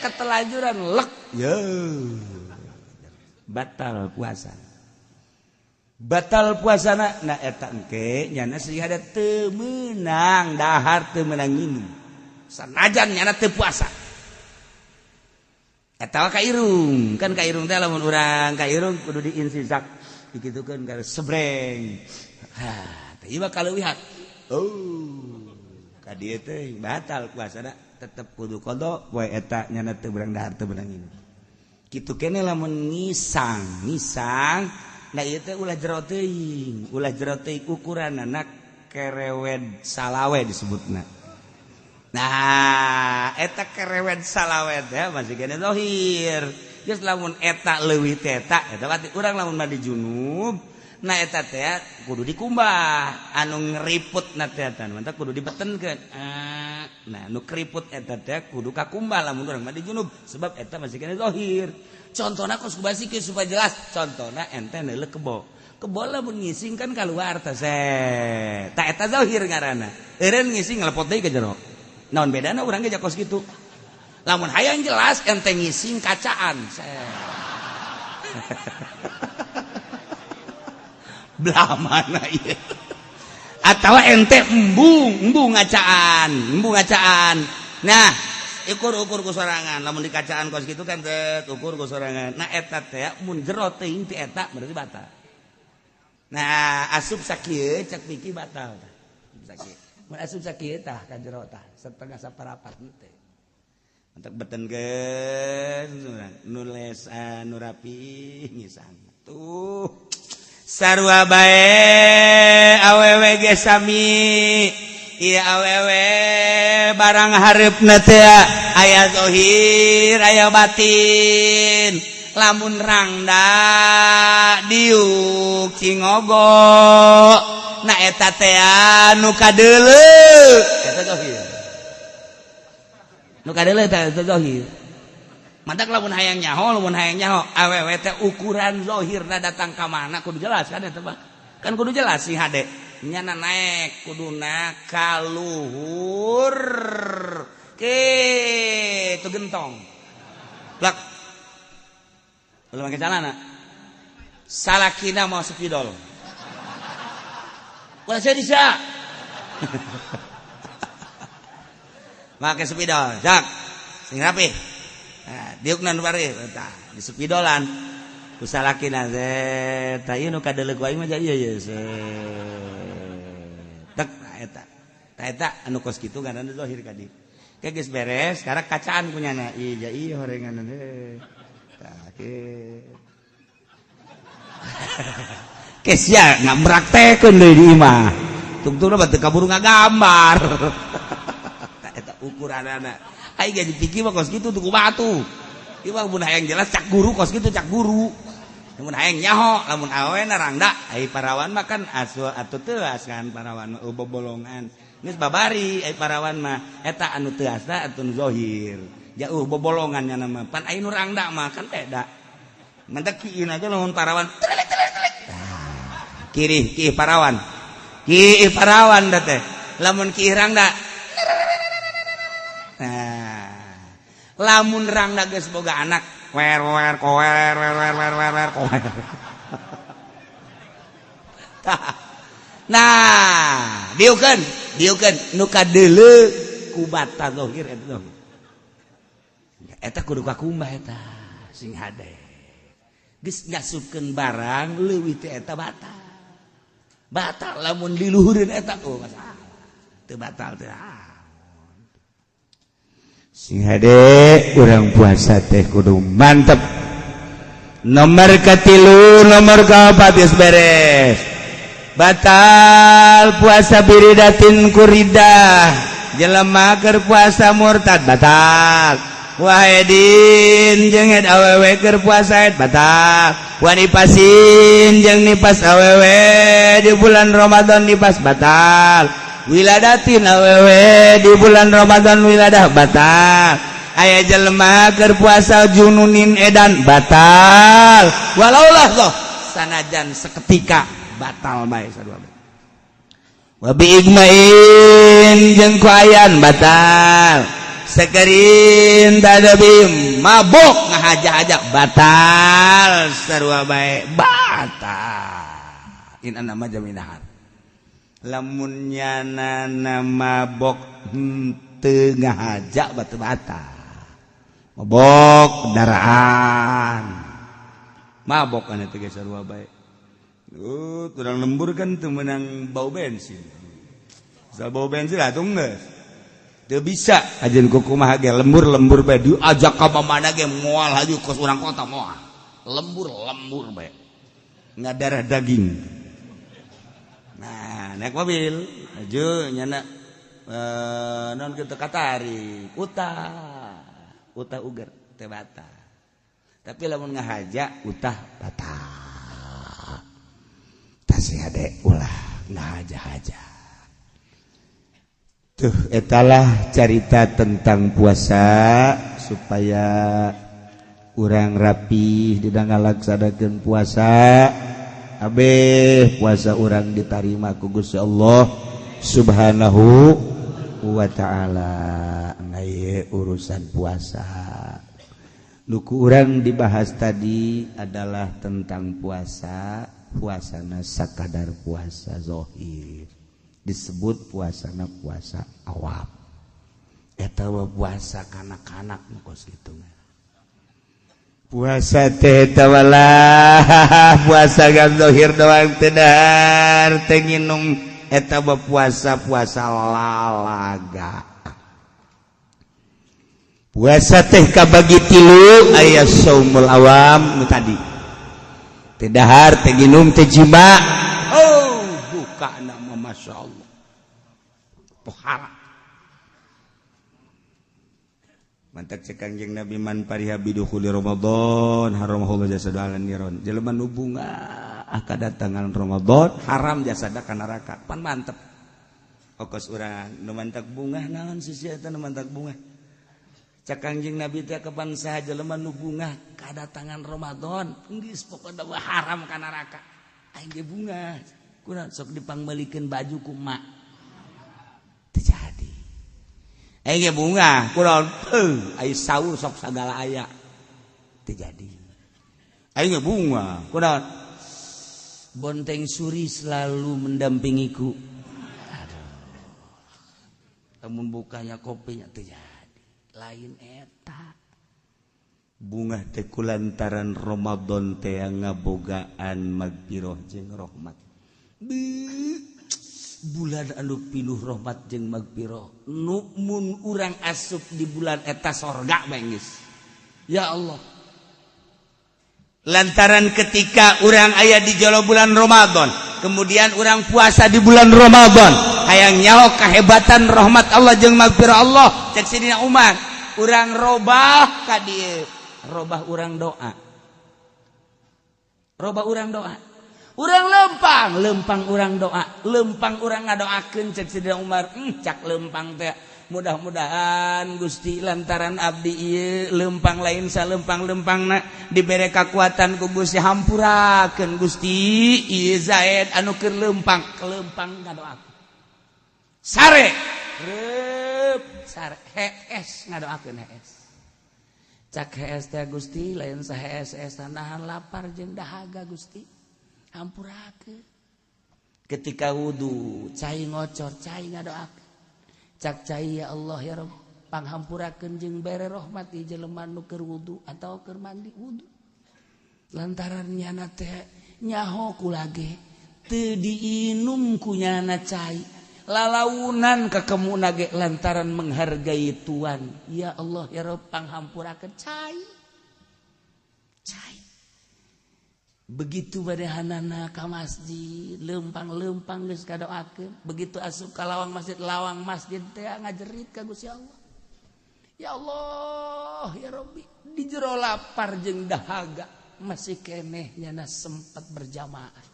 [SPEAKER 1] ketelajuran lek. Yo. Batal puasa. Batal puasana na eta engke nyana sehingga teu meunang dahar teu meunang minum. Sanajan nyana teu puasa. Eta ka irung, kan ka irung teh lamun urang ka irung kudu diinsisak dikitukeun ka sebreng. Ha, teh ieu kaleuwihan. Oh, ka dieu teh batal puasana tetep kudu qada poe eta nyana teu beurang dahar teu beurang minum. Kitu kene lamun ngisang, ngisang nah ieu teh ulah jero teuing, ulah jero teuing ukuranana kerewed salawe disebutna. Nah, eta kerewed salawet ya masih kene zahir. Geus lamun eta leuwih teh eta, eta berarti urang lamun mandi junub, nah eta teh kudu dikumbah, anu ngeriput na teh eta mantap kudu dibetenkeun. Nah, nu keriput eta teh kudu kakumbah lamun urang mandi junub sebab eta masih kene zahir. Contohna kos kubasikeun supaya jelas, contohna ente neuleuh kebo. Kebo lamun ngising kan kaluar teh set. Ta eta zahir ngaranna. Eureun ngising ngalepot deui ka jero. Naon bedana urang ge kos kitu. Lamun hayang jelas ente ngising kacaan. Belah mana ieu? Atawa ente embung, embung ngacaan, embung ngacaan. Nah, ukur-ukur ku sorangan, lamun di kacaan kos kitu kan teh ukur ku sorangan. Nah eta teh mun jero teuing ti eta berarti batal. Nah, asup sakieu cek pikir batal tah. Sakieu. Mun asup sakieu tah ka jero tah setengah saparapat teh. Untuk betenkeun nules nu rapi ngisang. Tuh. Sarua bae awewe ge sami. Ieu awewe barang hareupna teh aya zahir aya batin. Lamun rangda diuk cingogo. Nah eta teh nu kadeuleu eta zahir. Nu kadeuleu teh eta zahir. Mantak lamun hayang nyaho awewe teh ukuran zahirna datang ka mana kudu jelas kan eta mah. Kan kudu jelas sih hade. Nyana naek kuduna kaluhur kitu gentong. Plak. Ulah make calana. Salakina mau spidol. Ulah saya bisa. Make spidol, jak. Sing rapi. Nah, diukna nu bari tah di spidolan. Ku salakina teh tah ieu nu kadeuleu ku aing mah ieu ye. Tek eta. Tah eta anu kos kitu ngaranna zahir ka dieu. Ke geus beres, sekarang kacaan kunyana. Iya ieu horengan teh. Tah kieu. Kesia nggak meraktekeun deui di imah. Tungtungna batu kaburu ngagambar. Eta ukuranana. Ai ge dipikir mah kos kitu tuku batu. Ieu mah mun hayang jelas cak guru kos kitu cak guru. Lamun hayang nyaho, lamun awena rangda, ai parawan mah kan asu atuh teuas kan parawan mah bobolongan. Geus babari ai parawan mah eta anu teuasna atuh nu zahir. Jauh bobolongan nya mah. Pan ai nu rangda mah kan beda. Mentek kieu aja lamun parawan. Kiri ki parawan. Ki parawan da teh. Lamun ki rangda. Nah, lamun rangda geus boga anak, wer wer kower wer wer wer wer wer kower. Nah, diukeun, diukeun nu kadeuleu ku bata zahir eta zahir. Eta kudu kakumbah eta sing hade. Geus ngasupkeun barang leuwih teh eta batal. Batal lamun diluhureun eta oh masalah. Teu batal teh. Sing hade urang puasa teh kudu mantep. Nomor katilu, nomor kaopat geus beres. Batal puasa biridatin kuridah, jelema keur puasa murtad batal. Wahedin jeung head awewe keur puasa haid batal. Wanipasin jeung nipas awewe di bulan Ramadan nipas batal. Wiladatin awewe di bulan Ramadan wiladah batal. Aya jelema keur puasa jununin edan batal. Walaulah loh sanajan seketika batal bae sarua. Wa bi igmain jeung ku ayan batal. Sekerin tadabi mabok ngahaja-haja batal sarua bae batal. In nama jaminahar. Lamun nyana mabok henteu ngahaja batu batal. Mabok daraan. Mabok kan eta ge sarua bae. Turang lembur kan teu meunang bau bensin. Asal bau bensin atuh geus. Teu bisa ajeun kumaha ge lembur-lembur bae diajak ka mana ge moal haju kos urang kota moal. Lembur-lembur bae. Ngadarah daging. Nah, naik mobil haju nyana non kitu katarik utah. Utah uger teu batal. Tapi lamun ngahaja utah batal. Tasih hade ulah ngahaja-haja. Tuh etalah carita tentang puasa supaya urang rapih di ngalaksanakeun puasa. Abeh puasa urang ditarima ku Gusti Allah Subhanahu wa ta'ala. Nah, urusan puasa nu ku urang dibahas tadi adalah tentang puasa. Puasana sakadar puasa zohir disebut puasana puasa awam. Eta puasa kanak-kanak kos kitu. Puasa teh eta walah puasa gan zohir doang teu dahar teu nginum eta puasa puasa lalaga. Puasa teh kabagi tilu, aya saumul awam nu tadi teu dahar teu nginum teu jima. Oh buka nama Masya Allah pohara. Mantak cek Kangjeng Nabi man pariha bidukhuli Ramadan haramahullah jasadu ala niron. Jelema nu bunga kadatangan Ramadan haram jasada ka neraka. Pan mantep. Okos urang nu mantak bunga naon sih eta nu mantak bunga. Cek Kangjeng Nabi teh kapan saha jelema nu bunga kadatangan Ramadan geus pokona haram ka neraka. Aing ge bunga. Kunaon sok dipangmeulikeun baju ku emak. Teu jadi. Aing ge bunga kunaon heuh ai saur sok sagala aya. Teu jadi. Aing ge bunga kunaon bonteng suri selalu mendampingiku. Aduh. Lamun bukanya kopinya teu jadi. Lain eta. Bunga teh kulantaran Ramadan teh ngabogaan magfirah jeung rahmat. Bulan anu pinuh rahmat jeung magfirah. Nu mun urang asup di bulan eta sorga bae geus. Ya Allah. Lantaran ketika urang aya di jolo bulan Ramadan, kemudian urang puasa di bulan Ramadan, hayang nyaho kehebatan rahmat Allah jeung magfirah Allah, cek Sidina Umar, urang robah ka dieu, robah urang doa. Robah urang doa. Urang lempang, lempang urang doa, lempang urang ngadoakeun cek Sidina Umar, cak lempang teh mudah-mudahan Gusti lantaran abdi ieu lempang lain salempang-lempangna dibere kakuatan ku Gusti hampurakeun Gusti ieu Zaid anu keur lempang, kelempang ngadoakeun. Sare reup sare hees ngadoakeun hees. Cak hees teh Gusti lain sahees-hees nahan lapar jeung dahaga Gusti. Hampurakeun. Ketika wudu cai ngocor cai ngadoakeun. Cak cai ya Allah ya Rabb panghampurakeun jeung bere rahmat ieu jelema nu keur wudu atawa keur mandi wudu. Lantaran nyana teh nyaho kulage teu diinum ku nyana cai lalaunan kakemuna ge lantaran menghargai tuan. Ya Allah ya Rabb panghampurakeun cai. Cai. Begitu badehanana ka masjid, lempang-lempang geus kadoakeun, begitu asup ka lawang masjid teh ngajerit ka Gusti Allah. Ya Allah, ya Rabbi, di jero lapar jeung dahaga masih keneh nyana sempat berjamaah.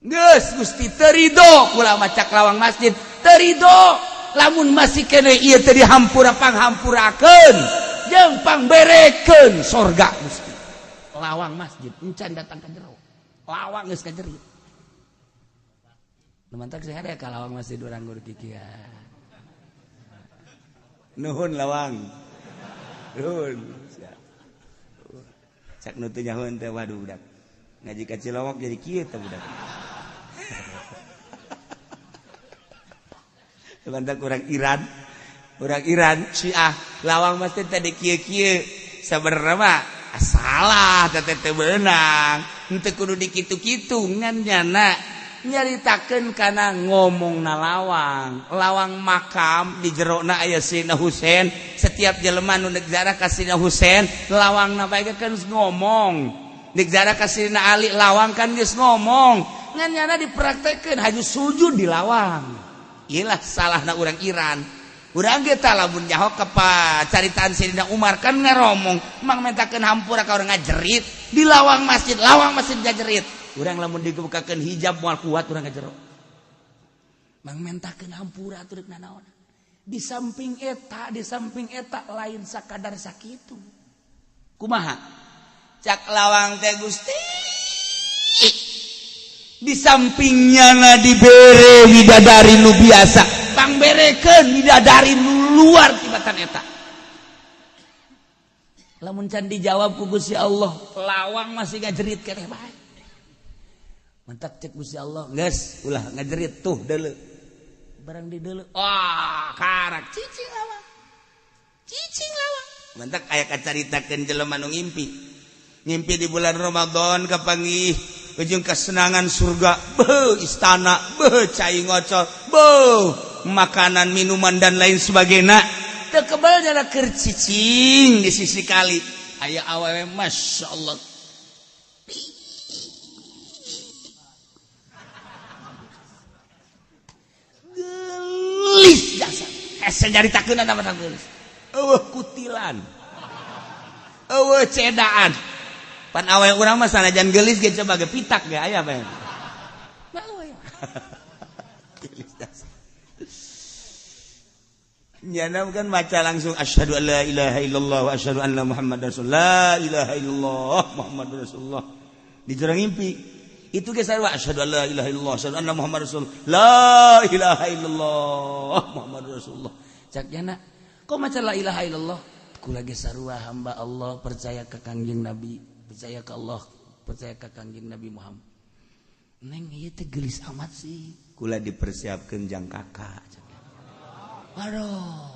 [SPEAKER 1] Geus Gusti teu ridho kula macak lawang masjid, teu ridho lamun masih keneh ieu teh dihampura panghampurakeun jeung pangberekeun sorga Gusti. Lawang masjid encan datang ka jero, lawang geus ka jerit. Nu mantak sih ada ka lawang masjid urang guru kikian. Nuhun lawang. Nuhun. Cak nu teu nyahoeun teh waduh budak. Ngaji ka Cilowok jadi kieu teh budak. Mantak urang Iran Syiah lawang masjid teh kieu-kieu sabenerna mah salah teh teu beunang, henteu kudu dikitu-kitu ngan nyana nyaritakeun kana ngomongna lawang, lawang makam di jerona aya Sayyidina Husain, setiap jelema nu deuk ziarah ka Sayyidina Husain lawangna bae kan geus ngomong, deuk ziarah ka Sayyidina Ali lawang kan geus ngomong, ngan nyana dipraktekeun haju sujud di lawang. Iyalah salahna urang Iran. Urang ge tah lamun nyaho ka caritaan Sayyidina Umar kan ngaromong mang mentakeun hampura ka urang ngajerit di lawang masjid ngajerit. Urang lamun dibukakeun hijab moal kuat urang ka jero. Mang mentakeun hampura atuh rek nanaon. Di samping eta lain sakadar sakitu. Kumaha? Cak lawang teh Gusti. Di sampingnya na dibere widadari nu biasa, pangberekeun widadari nu luar tibatan eta. Lamun can dijawab ku Gusti Allah, lawang masih ngajerit keneh bae. Mentak cek Gusti Allah, geus ulah ngajerit tuh deuleu. Barang di deuleu, wah karak cicing lawang. Cicing lawang. Mentak aya kacaritakeun jelema nu ngimpi. Ngimpi di bulan Ramadan kapanggih ujung kesenangan surga, beuh istana, beuh cai ngocor, beuh makanan, minuman dan lain sebagainya. Teu kebal nyala keur cicing di sisi kali. Aya awewe Masya Allah. Gelis jasa. Hese nyaritakeun mah gelis. Eueuh kutilan. Eueuh cedaan. Pan awe urang mah sanajan gelis ge coba ge pitak ge aya bae. Malu aya. Gelis jasa. Nyana kan baca langsung asyhadu an la ilaha illallah wa asyhadu anna muhammadar rasulullah. La ilaha illallah muhammadur rasulullah. Di jero ngimpi. Itu ge sarua asyhadu an la ilaha illallah asyhadu anna muhammadar rasulullah. La ilaha illallah muhammadur rasulullah. Cak nyana, kok maca la ilaha illallah? Kula ge sarua hamba Allah percaya ka Kangjeng Nabi, percaya ka Allah, percaya ka Kangjeng Nabi Muhammad. Neng ieu teh geulis amat sih. Kula dipersiapkeun jang kakak. Aduh.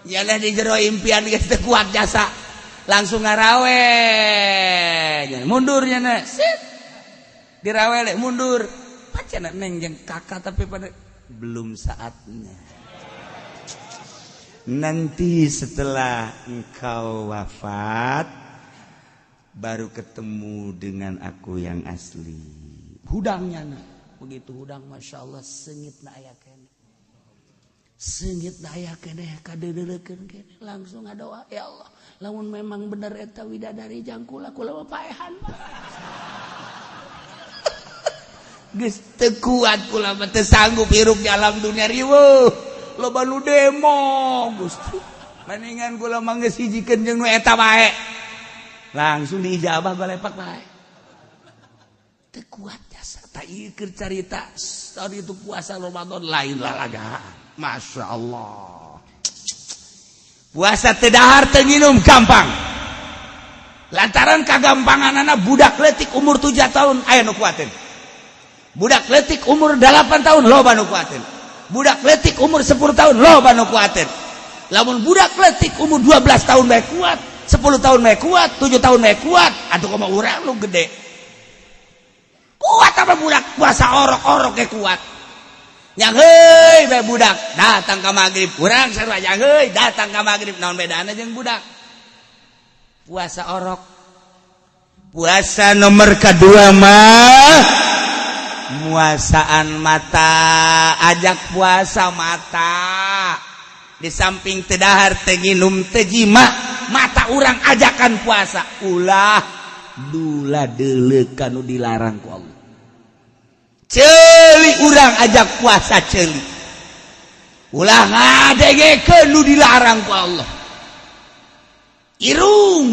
[SPEAKER 1] Nyana di jero impian geus teu kuat jasa. Langsung ngarawe. Mundur nyana. Sit. Dirawele mundur. Pacana neng jeung kakak tapi pada belum saatnya. Nanti setelah engkau wafat baru ketemu dengan aku yang asli. Hudangnya nah. Begitu hudang Masya Allah sengit na aya keneh. Sengit na aya keneh kadeudeukeun keneh. Langsung ngadoa, ya Allah, lamun memang bener eta widadari jang kula kula mah paehan mah. Geus teu kuat kula mah teu sanggup hirup di alam dunia riweuh. Loba nu demo Gusti. Mendingan kula mah geus hijikeun jeung nu eta bae. Langsung diijabah balepak bae. Teu kuat jasa tak ieu keur carita tadi itu puasa Ramadan lain lalagaan. Masya Allah. Puasa teu dahar teu nginum gampang. Lantaran kagampanganana budak leutik umur 7 tahun aya nu kuateun. Budak leutik umur 8 tahun loba nu kuateun. Budak leutik umur 10 tahun loba nu kuateun. Lamun budak leutik umur 12 tahun bae kuat, 10 tahun bae kuat, 7 tahun bae kuat, atuh kumaha urang nu gede. Kuat apa budak puasa orok-orok ge kuat. Yang heuy bae budak datang ka magrib, urang sarua yang heuy datang ka magrib, naon bedana jeung budak? Puasa orok. Puasa nomor kedua mah muasaan mata, ajak puasa mata. Di samping teu dahar, teu nginum, teu jima, mata urang ajakan puasa. Ulah dula deuleuh kanu dilarang ku Allah. Ceuli urang ajak puasa ceuli. Ulah ngadengekeun nu dilarang ku Allah. Irung.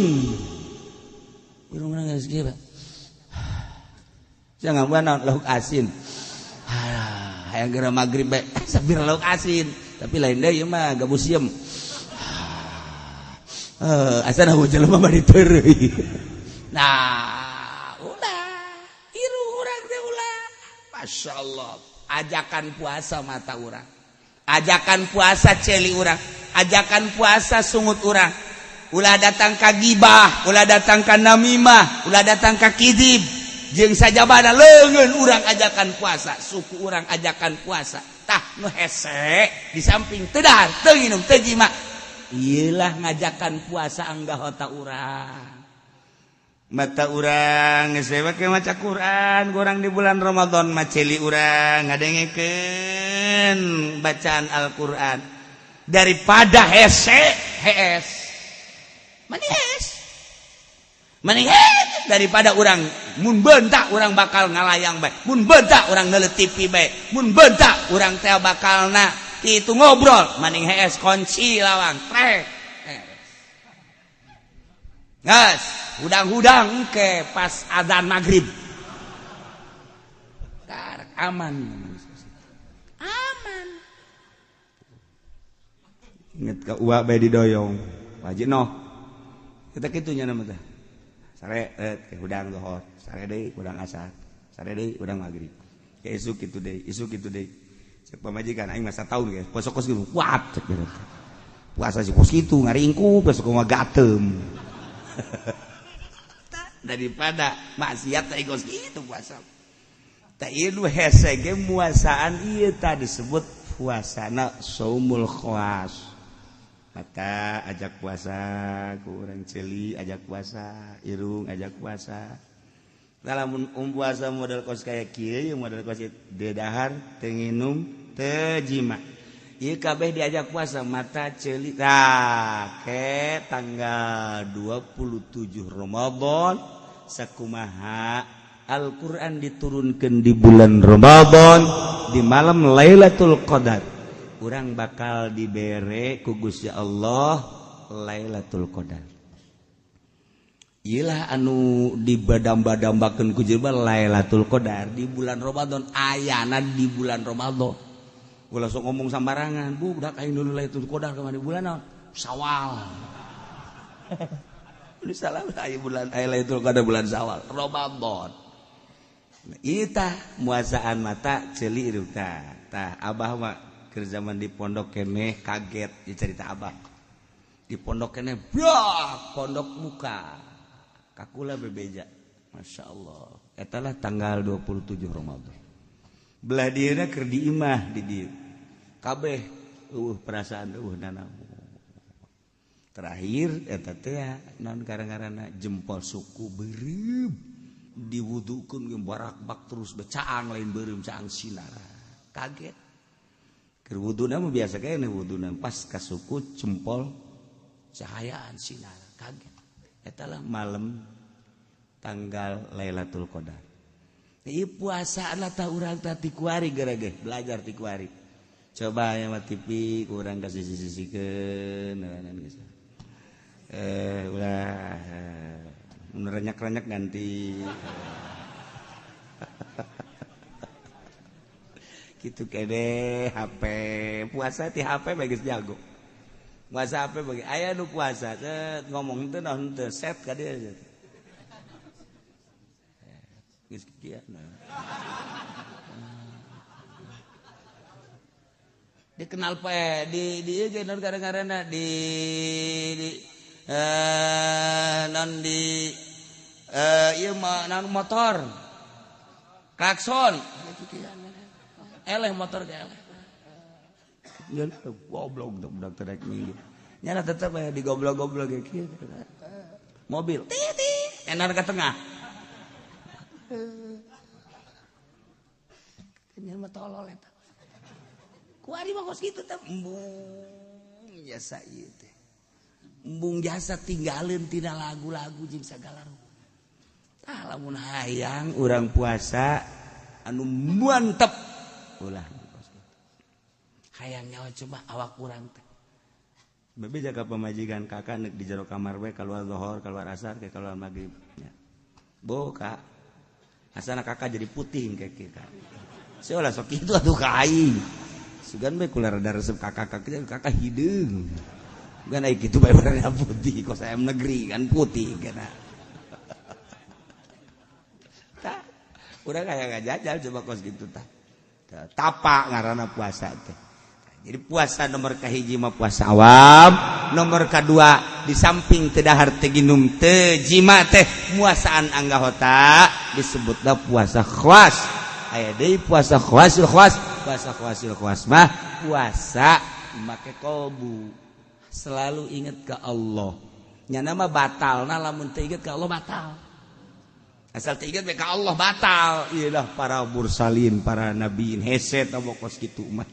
[SPEAKER 1] Irung urang geus kieu, Pak. Jangan naon lauk asin. Ah, hayang geura magrib bae sabir lauk asin. Tapi lain deui ieu mah gabus sieum. Eh, asana jelema mah diteureuy. Nah, ulah irung urang teh ulah. Masya Allah, ajakan puasa mata urang, ajakan puasa ceuli urang, ajakan puasa sungut urang. Ulah datang ka gibah, ulah datang ka namimah, ulah datang ka kidib. Jeung sajabana leungeun urang ajakan puasa, suku urang ajakan puasa. Tah nu hese di samping teu dahar, teu nginum, teu jima. Iyalah ngajakan puasa anggota urang. Mata urang geus we maca Quran, urang di bulan Ramadan mah ceuli urang ngadengekeun bacaan Al-Qur'an. Daripada hese, hees. Manis. Mending daripada urang mun bentak urang bakal ngalayang bae, mun bentak urang neuleut TV bae, mun bentak urang teh bakalna itu ngobrol, mending hees kunci lawang trek. Gas, hudang-hudang ke pas adzan maghrib. Karek aman. Aman. Inget ke uak bae didoyong. Wajib noh. Kita kitunya nama teh. Sare hudang lohor, sare deui hudang asar, sare deui hudang maghrib. Ke isuk kitu deui, isuk kitu deui. Cek pamajikan aing masa tahun ge, puasa kos kitu kuat cek dia. Puasa sih kos kitu ngaringkuk besok mah gatem. Daripada maksiat teh kos kitu puasa. Tah ieu nu hese ge muasaan ieu tah disebut puasana saumul khawas. Mata ajak puasa ku urang, ceuli ajak puasa, irung ajak puasa. Lamun puasa model kos kaya kieu, model kos teu dahar, teu nginum, teu jima, ieu kabeh diajak puasa mata, ceuli. Tah ke tanggal 27 Ramadan, sakumaha Al-Qur'an diturunkan di bulan Ramadan di malam Lailatul Qadar, urang bakal dibere ku Gusti Allah Lailatul Qadar. Iyalah anu dibadamba-dambakeun ku jelema Lailatul Qadar di bulan Ramadan, ayana di bulan Ramadan. Ulah sok ngomong sambarangan, bu budak aing dulu Lailatul Qadar kemana bulan naon? Syawal. Udah salah aya bulan aya Lailatul Qadar bulan Syawal, Ramadan. Ieu tah muasaan mata, ceuli, irung tah. Tah abah mah keur zaman di pondok keneh kaget dicerita abah. Di pondok keneh brak pondok muka. Kakula bebeja. Masya Allah. Eta lah tanggal 27 Ramadan. Belah dieuna keur di imah di dieu. Kabeh eueuh perasaan eueuh nanaon. Terakhir eta teh naon gara-garana jempol suku beureum diwudukeun ge barakbak terus becaang, lain beureum, caang sinar. Kaget. Keur wuduna mah biasa kene wuduna, pas ka suku jempol cahayaan sinar, kaget. Eta lah malam tanggal Lailatul Qadar. Ieu puasa lah tah urang tah ti kuari geura ge belajar ti kuari. Coba aya mah TV ku urang kasih sisi-sisikeun geus. Eh ulah mun renyak-renyak ganti. Gitu kene HP puasa ti HP bae geus jago. Puasa HP bagi aya nu puasa set ngomong teu naon teu set ka dieu. Geus kieu nah. Dikenal pe di ieu ge naon gara-garana di non di ieu mah naon motor. Klakson. Eleh motor ge eleh. Goblok budak terek minggu. Nyana tetep aya digoblok-goblok ge kieu. Mobil titit enar ke tengah. Kenyal mah tolol eta. Kuari mah kos kitu teh embung jasa ieu teh. Embung jasa tinggalin tina lagu-lagu jeung sagala rupa. Tah lamun hayang urang puasa anu mantep ulah kos kitu. Hayang nyawa coba awak urang teh. Bebe jaga pemajikan kakak nek di jero kamar we keluar zuhur, keluar asar, kayak keluar maghrib. Ya. Bo kak, asana kakak jadi putih kayak kita. Seolah sok itu atuh ka aing. Sugan be kula rada resep kakak kakak kakak hideung. Bukan ai kitu bae warna putih kos ayam negeri kan putih kana. Tah, urang aya ngajajal coba kos kitu tah. Tapa ngaranna puasa teh. Jadi puasa nomor kahiji mah puasa awam, nomor kedua di samping teu dahar teu ginum teu jima teh muasaan anggahota disebutna puasa khawas. Aya deui puasa khawasil khawas, puasa khawasil khawas mah puasa make kolbu. Selalu ingat ke Allah. Nyana mah batalna lamun teu inget ka Allah batal. Asal teu inget ka Allah batal. Iyalah para mursalin, para nabiin hese tah kos kitu mah.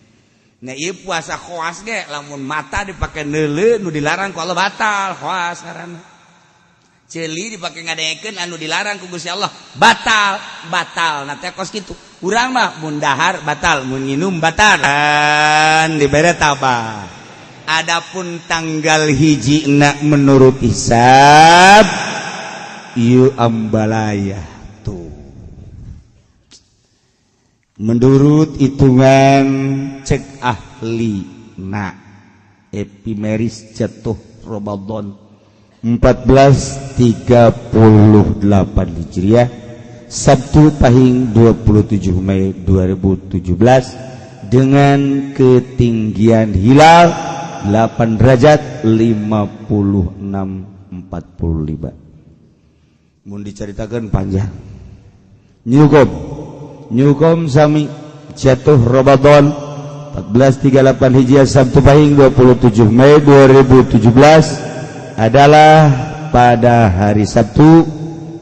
[SPEAKER 1] Nah ieu puasa khawas ge lamun mata dipake neuleu nu dilarang ku Allah batal khawas ngaranna. Ceuli dipake ngadengekeun anu dilarang ku Gusti Allah batal, batal. Nah teh kos kitu. Urang mah mun dahar batal, mun nginum batal. Dan dibere tabah. Adapun tanggal hiji na menurut hisab ieu ambalaya tuh. Menurut hitungan cek ahli na epimeris jatuh Ramadan 1438 Hijriah Sabtu Pahing 27 Mei 2017 dengan ketinggian hilal 8 derajat 56.45. Mun diceritakan panjang. Nyukom sami jatuh Ramadan 1438 Hijriah Sabtu Pahing 27 Mei 2017 adalah pada hari Sabtu,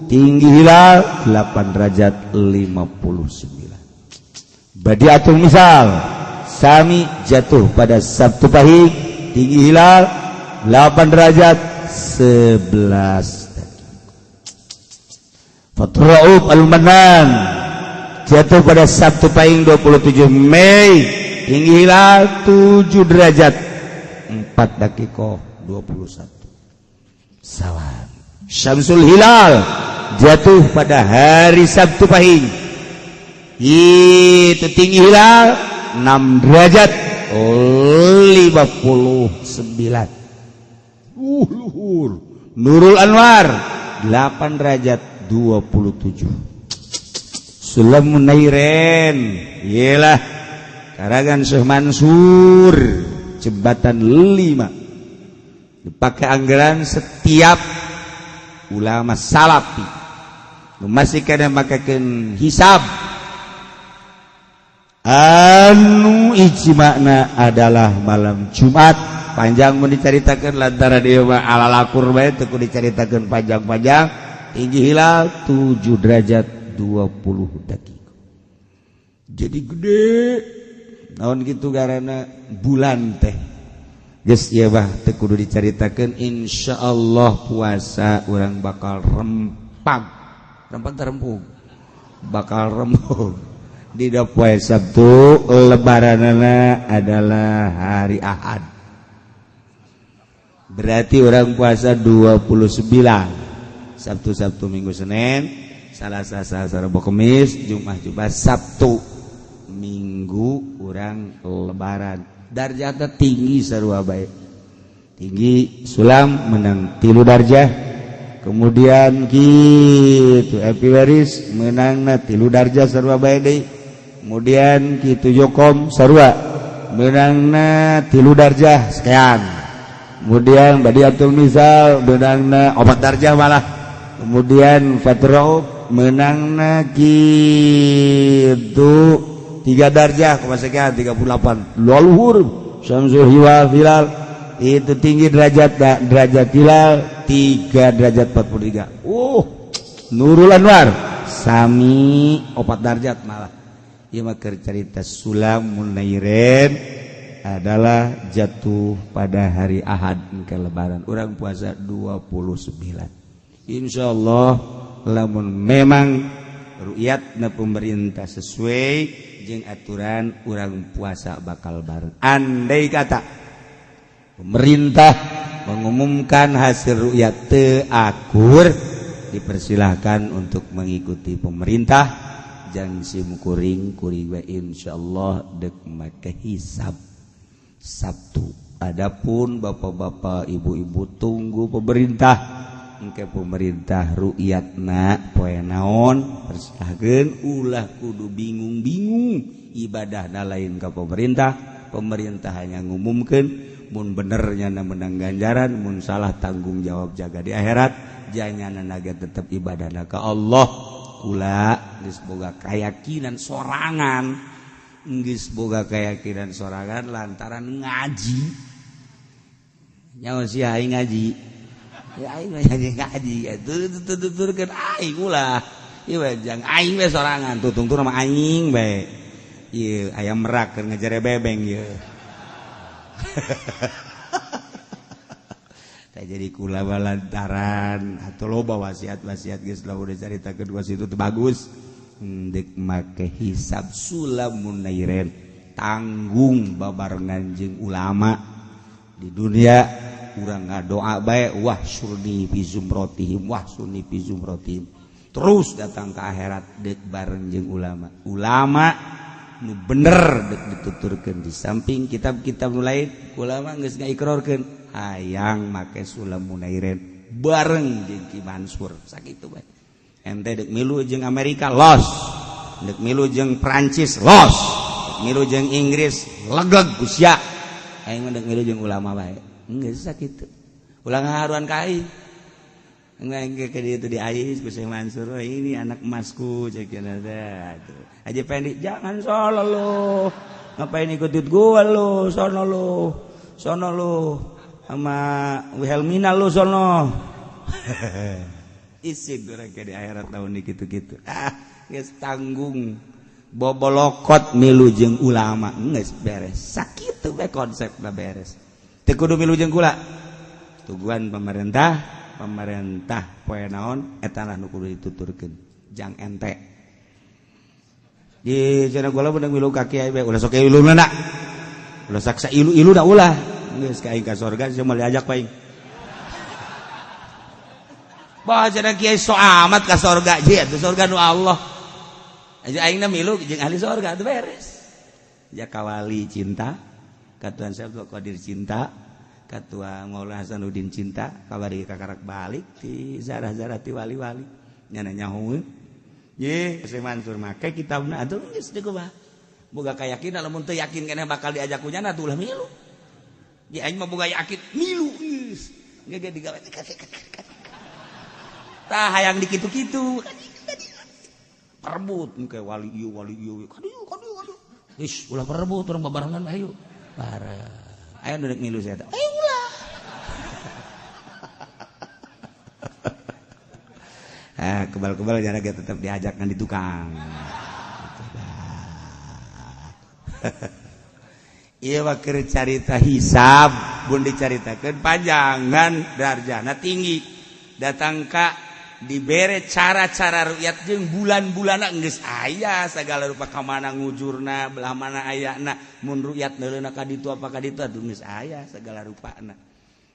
[SPEAKER 1] tinggi hilal 8 derajat 59. Badiatul misal sami jatuh pada Sabtu Pahing, tinggi hilal 8 derajat 11. Fathur Rauf Al-Manan jatuh pada Sabtu Pahing 27 Mei, tinggi hilal 7 derajat 4 dakiko 21. Salam. Syamsul Hilal jatuh pada hari Sabtu Pahing, itu tinggi hilal 6 derajat 59. Luhur. Nurul Anwar 8 derajat 27. Sulam Munairen iyalah karangan Syekh Mansur jembatan 5 dipakai anggaran setiap ulama salafi masih kadang makakeun hisab anu ijma'na adalah malam Jumat. Panjang mun dicaritakeun lantaran ieu mah ala lakur bae teu kudu dicaritakeun panjang-panjang. Tinggi hilal 7 derajat 20 detik. Jadi gede naon gitu karena bulan teh. Geus ieu bah teu kudu dicaritakeun, insyaallah puasa urang bakal rempag. Rempag teh rempug. Bakal rempug. Di poe Sabtu lebaranana adalah hari Ahad. Berarti orang puasa 29. Sabtu, Sabtu, Minggu, Senin, Salasa, Selasa, Rabu, Kamis, Jumat, Jumat, Sabtu, Minggu orang lebaran. Darjatnya tinggi sarua bae. Tinggi sulam menang 3 darjah. Kemudian gitu epimeris menangna 3 darjah sarua bae deui. Kemudian kitu Jokom sarua menangna 3 darjah sekian. Kemudian Badiatul Misal menangna 4 darjah malah. Kemudian Fathur menangna gitu 3 darjah sekian 38. Luhur Syamsul Hilal itu tinggi derajat derajat hilal 3 derajat 43. Nurul Anwar sami 4 derajat malah. Ieu mah keur carita Sulamun Nairen adalah jatuh pada hari Ahad ke lebaran. Urang puasa 29. Insyaallah lamun memang ru'yatna pemerintah sesuai jeung aturan, urang puasa bakal bareng. Andai kata pemerintah mengumumkan hasil ru'yat teu akur, dipersilahkan untuk mengikuti pemerintah. Jangan sim kuring kuring we insyaallah dek make hisab Sabtu. Adapun bapak-bapak ibu-ibu tunggu pemerintah, engke pemerintah ru'yatna poe naon persilahkeun, ulah kudu bingung-bingung ibadahna lain ka pemerintah. Pemerintah hanya ngumumkeun, mun benernya na menang ganjaran, mun salah tanggung jawab jaga di akhirat. Janyana naga tetep ibadahna ka Allah. Kula geus boga keyakinan sorangan, geus boga keyakinan sorangan lantaran ngaji. Nyawa si aing ngaji. Ya aing ngaji ngaji tuturkeun aing ulah. Ieu jang aing we sorangan tutungtur mah aing bae. Ieu ayam merak keur ngejere bebeng ieu. Jadi kula lantaran atau loba wasiat-wasiat geus lah udah carita kedua situ teu bagus. Dek make hisab Sulamun Nairen tanggung babarengan jeung ulama di dunia. Urang ngadoa bae wah surni fi zumratihim wah sunni fi zumratihim, terus datang ke akhirat dek bareng jeung ulama. Ulama nu bener dek dituturkeun di samping kitab-kitab nu lain, ulama geus ngaikrarkeun hayang make Sulamun Nairen bareng jeung Ki Mansur sakitu bae. Ente dek milu jeung Amerika los, dek milu jeung Prancis los, dek milu jeung Inggris legeg ku sia. Aing mah dek milu jeung ulama bae. Geus sakitu. Ulah ngaharuan ka aing. Engke ke dieu teh diais ku Syekh Mansur, oh, ini anak emasku cek cenah teh. Aja Pendi jangan solo lu. Ngapain ikutin gua lu, sono lu. Sono lu sama Wilhelmina lu sono. Isi urang ke di akhirat tahun ini gitu-gitu. Ah, geus tanggung bobolokot milu jeung ulama geus beres. Sakitu we konsepna beres. Teu kudu milu jeung kula. Tuguan pemerintah, pemerintah poe naon eta lah nu kudu dituturkeun. Jang ente. Di cenah kula beunang milu ka kiai bae ulah sok iluna na. Ulah saksa ilu-ilu da ulah. Geus ka aing ka sorga sia moal diajak paing. Bah cenah kiai so amat ka sorga je atuh sorga nu Allah. Aja aingna milu jeung ahli sorga atuh beres. Ja kawali cinta, ka Tuhan Syekh Qadir cinta, ka Tuhan Maulana Hasanuddin cinta, kabari kakarak balik ti zarah-zarah ti wali-wali. Nyana nyahoeun. Ye, Syekh Mansur make kitabna atuh geus deui kumaha. Boga kayakinan lamun teu yakin keneh bakal diajak ku nyana atuh ulah milu. Di aing mah boga yakin milu geus. Ge digawe tah hayang dikitu-kitu. Perebut engke wali ieu wali ieu. Kadieu kadieu kadieu. Geus ulah perebut urang babarengan ayo. Bareng. Aya nu rek milu saya teh. Eh ulah. Ah kebal-kebal jana ge tetep diajak ngan di tukang. Ieu mah keur carita hisab, mun dicaritakeun panjangan darjana tinggi. Datang ka dibere cara-cara ru'yat jeung bulan-bulanna geus aya sagala rupa ka mana ngujurna, belah mana ayana, mun ru'yat neuleuna ka ditu apa ka ditu atuh geus aya sagala rupana.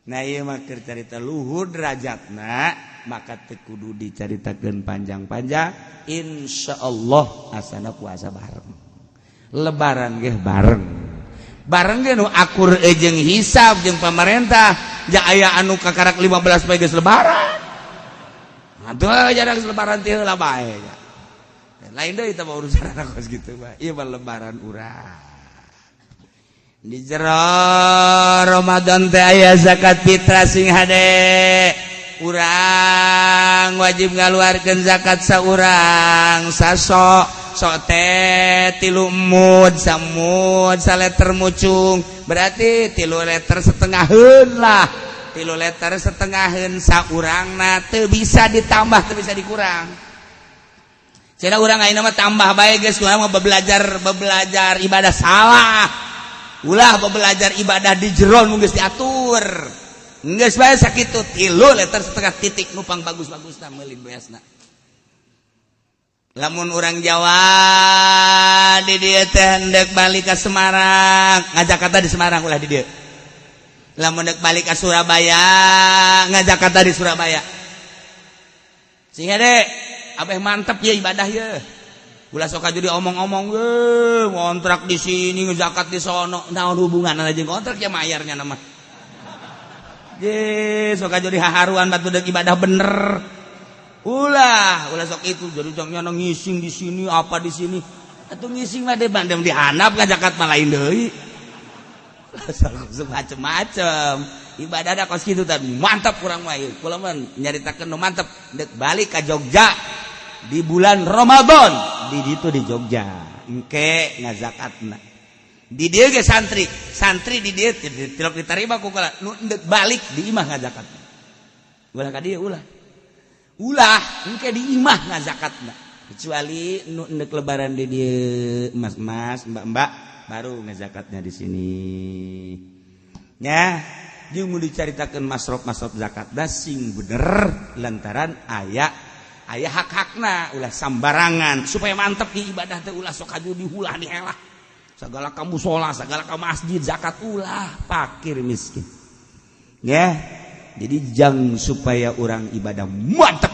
[SPEAKER 1] Nah ieu mah keur carita luhur derajatna, maka teu kudu dicaritakeun panjang-panjang. Insyaallah asana puasa bareng. Lebaran ge bareng. Bareng ge nu akur jeung hisab jeung pamarentah, ja aya anu kakarak 15 poe geus lebaran. Atuh jarang lebaran teh heula bae. Lain deui teh urusan kos kitu mah. Ieu mah lebaran urang. Di jero Ramadan teh aya zakat fitrah sing hade. Urang wajib ngaluarkeun zakat saurang sasok sok teh 3 mud samud saleter mucung berarti 3 liter setengaheun lah. 3 liter setengaheun saurangna teu bisa ditambah teu bisa dikurang. Cenah urang ayeuna mah tambah bae geus urang mah bebelajar ibadah salah. Ulah bebelajar ibadah di jero nu geus diatur. Geus bae sakitu 3 liter setengah titik nupang bagus-bagusna meuli beasna. Lamun urang Jawa di dieu teh hendak balik ke Semarang, ngajakarta di Semarang ulah di dieu. Lamun dek balik ke Surabaya, ngajakarta di Surabaya. Sehingga deh, abeh mantep ya ibadah ya. Ulah sok jadi omong-omong, ngontrak di sini, ngezakat di sono. Naon hubungan aja kontrak ya mayarnya nama. Je, sok jadi haharuan batu dek ibadah bener. Ulah, ulah sok itu jadi jangan ngising di sini apa di sini. Atuh ngising mah deh bandem di handap ngazakat mah lain deui. Macem-macem ibadah ada kos kitu tadi mantap kurang mah ieu. Kula mah nyaritakeun nu mantap dek balik ka Jogja di bulan Ramadan di ditu di Jogja engke ngazakatna di dieu ge santri santri di dieu tilok ditarima ku kula nu endek balik di imah ngazakatna ulah ka dieu ulah ulah engke di imah ngazakatna kecuali nu endek lebaran di dieu mas-mas mbak-mbak baru ngezakatnya di sini ya. Jeung mun dicaritakeun masrof-masrof zakat da sing bener lantaran aya aya hak-hakna ulah sambarangan supaya mantep di ibadah teh ulah sok aju dihulah dihelah segala ka musola segala ka masjid zakat ulah fakir miskin ya. Jadi jang supaya orang ibadah mantep.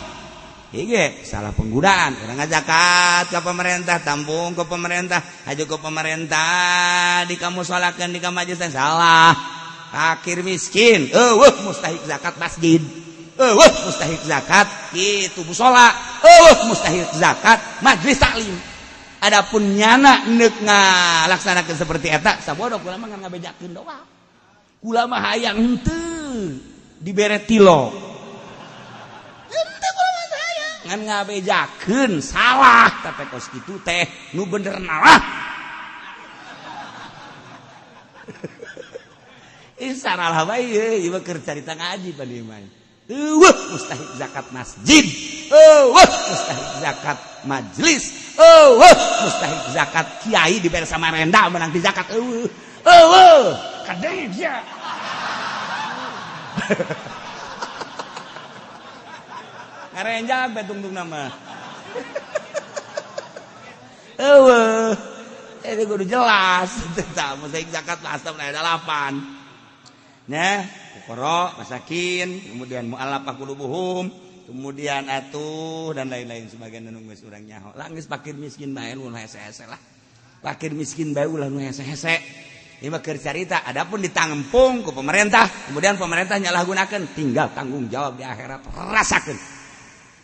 [SPEAKER 1] Iya, salah penggunaan. Orang ngazakat ke pemerintah, tampung ke pemerintah, aja ke pemerintah, di kamu solakan di kamu majelis salah. Fakir miskin, eueuh mustahik zakat masjid. Eueuh mustahik zakat kitu musola, eueuh mustahik zakat majelis taklim. Adapun nyana neuk ngalaksanakeun seperti eta, sabodo kula mah ngan ngabejakeun doang. Kula mah hayang henteu dibere tilo. Henteu kula mah hayang ngan ngabejakeun salah tapi kos kitu teh nu bener nalah. Ih salah bae ieu mah keur carita ngaji pan ieu mah. Eueuh mustahik zakat masjid, eueuh mustahik zakat majelis, eueuh mustahik zakat kiai dibere Samarinda menang di zakat eueuh. Eueuh kadeng sia. Ngarenjak bae tungtung nama. Eueuh itu kudu jelas tah mustahik zakat asam ada 8. Nah, fuqara, masakin, kemudian mu'allafah qulubuhum, kemudian atuh dan lain-lain sebagian nu geus urang nyaho. Lah geus fakir miskin bae nu hese-hese lah. Fakir miskin bae ulah nu hese-hese. Ieu mah keur carita, adapun ditampung ku pemerintah, kemudian pemerintah nyalahgunakeun, tinggal tanggung jawab di akhirat rasakeun.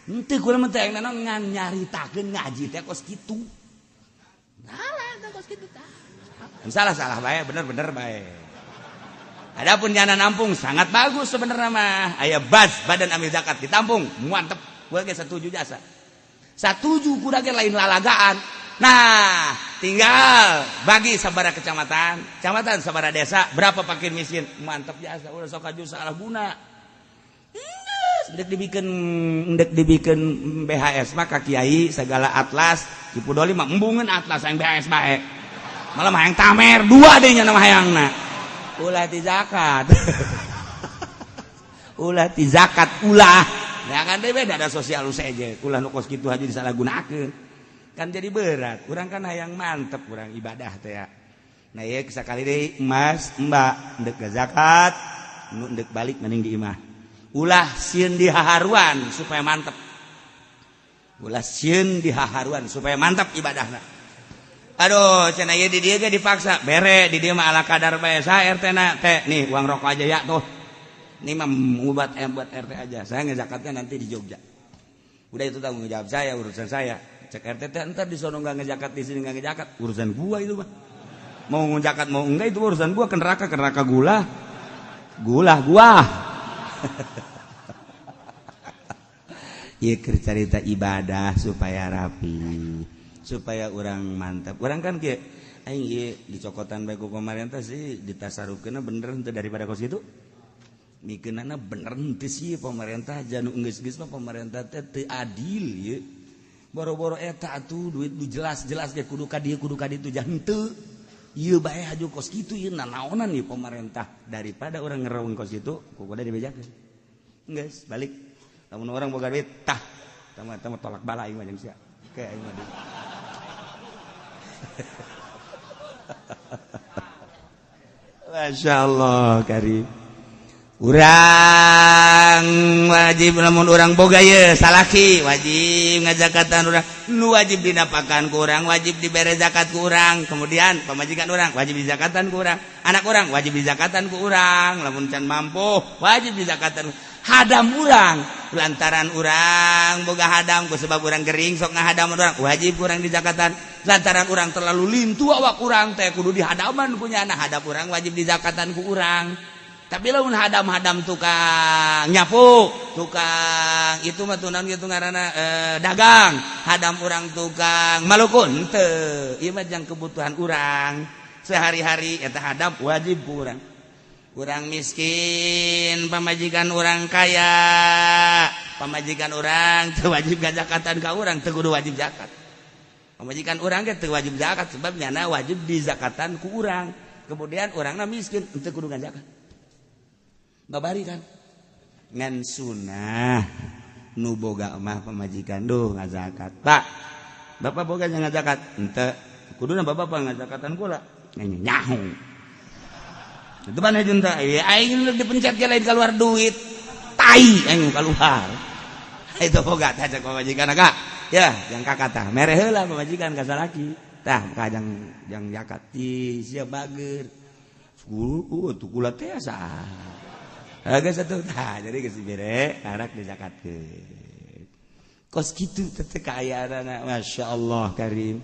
[SPEAKER 1] Henteu kula mah teh ngan nyaritakeun ngaji teh kos kitu. Salah teh kos kitu tah. Salah-salah bae, bener-bener bae. Adapun jana nampung sangat bagus sebenarnya mah. Aya bas badan amil zakat ditampung, mantep. Gua ge setuju jasa. Satuju kuda ge lain lalagaan. Nah, tinggal bagi sabara kecamatan, kecamatan sabara desa, berapa fakir miskin, mantep jasa. Udah sok aju salah guna. Ndek dibikin BHS mah ka kiai segala atlas, Cipudoli mah embungeun atlas yang BHS bae. Malah mah hayang tamer dua deui nya nama hayangna. Ulah ti zakat. Ulah ti zakat ulah. Nah kan deui beda ada sosial saja. Ulah nu kos kitu aja disalahgunakeun. Kan jadi berat. Urang kan hayang mantep urang ibadah teh ya. Nah ieu sakali deui mas, mbak ndek zakat, nu ndek balik mending di imah. Ulah sieun di haharuan supaya mantep. Ulah sieun di haharuan supaya mantap ibadahna. Aduh, cenah ieu di dieu ge dipaksa. Bere di dieu mah ala kadar bae sa RT na teh nih uang rokok aja ya tuh. Ini mah buat buat RT aja. Saya ngezakatnya nanti di Jogja. Udah itu tanggung jawab saya, urusan saya. Cek RT teh entar di sono enggak ngezakat, di sini enggak ngezakat, urusan gua itu mah. Mau ngezakat mau enggak itu urusan gua, ke neraka gula. Gula gua. Ieu keur carita ibadah supaya rapi, supaya orang mantap. Orang kan kieu aing ieu dicokotan bae ku pemerintah sih ditasarufkeunna bener henteu daripada kos kitu. Mikeunana bener henteu sih pemerintah janu geus-geus mah pemerintah teh teu adil ieu. Boro-boro eta atuh duit nu jelas-jelas ge kudu ka dieu kudu ka ditu jah henteu. Ieu bae haju kos kitu ieu nanaonan ieu pemerintah daripada urang ngerawung kos kitu kudu dibejakeun. Geus balik. Lamun orang boga duit tah tama tolak bala aing mah jeung sia. Ke aing mah. Masya Allah karim. Urang wajib lamun urang boga ye salaki wajib ngajakatan urang nu wajib dinapakan ku urang wajib dibere zakat ku urang kemudian pamajikan urang wajib dizakatan ku urang anak urang wajib dizakatan ku urang lamun can mampu wajib dizakatan hadam urang lantaran urang boga hadam ku sebab urang gering sok ngahadam urang wajib urang dizakatan lantaran urang terlalu lintu awak urang teh kudu dihadaman ku nyana hadam urang wajib dizakatan ku urang. Tapi lamun hadam-hadam tukang nyapu, tukang itu mah tunaon kitu ngaranna dagang, hadam urang tukang malukun teu. Ieu mah jang kebutuhan urang sehari-hari eta hadam wajib ku urang. Urang miskin, pamajikan urang kaya, pamajikan urang teu wajib ngazakatan ka urang, teu kudu wajib zakat. Pamajikan urang ge teu wajib zakat sebab nyana wajib dizakatan ku urang. Kemudian urangna miskin teu kudu ngazakat. Babari kan ngan sunah nu boga mah pamajikan duh ngazakat Pak bapak boga ngazakat henteu kuduna bapak ngazakatan kula nyaho itu mana jeung teh aing dipencet ge lain keluar duit tai aing keluar itu boga tah cek pamajikan ka ya jang kakak tah mere heula pamajikan ka salaki tah ka jang jang zakat ti sia bager tuh kula teh asa agak satu tah jadi geus dibere karak dizakatkeun kos kitu teh kaayaanana masyaallah karim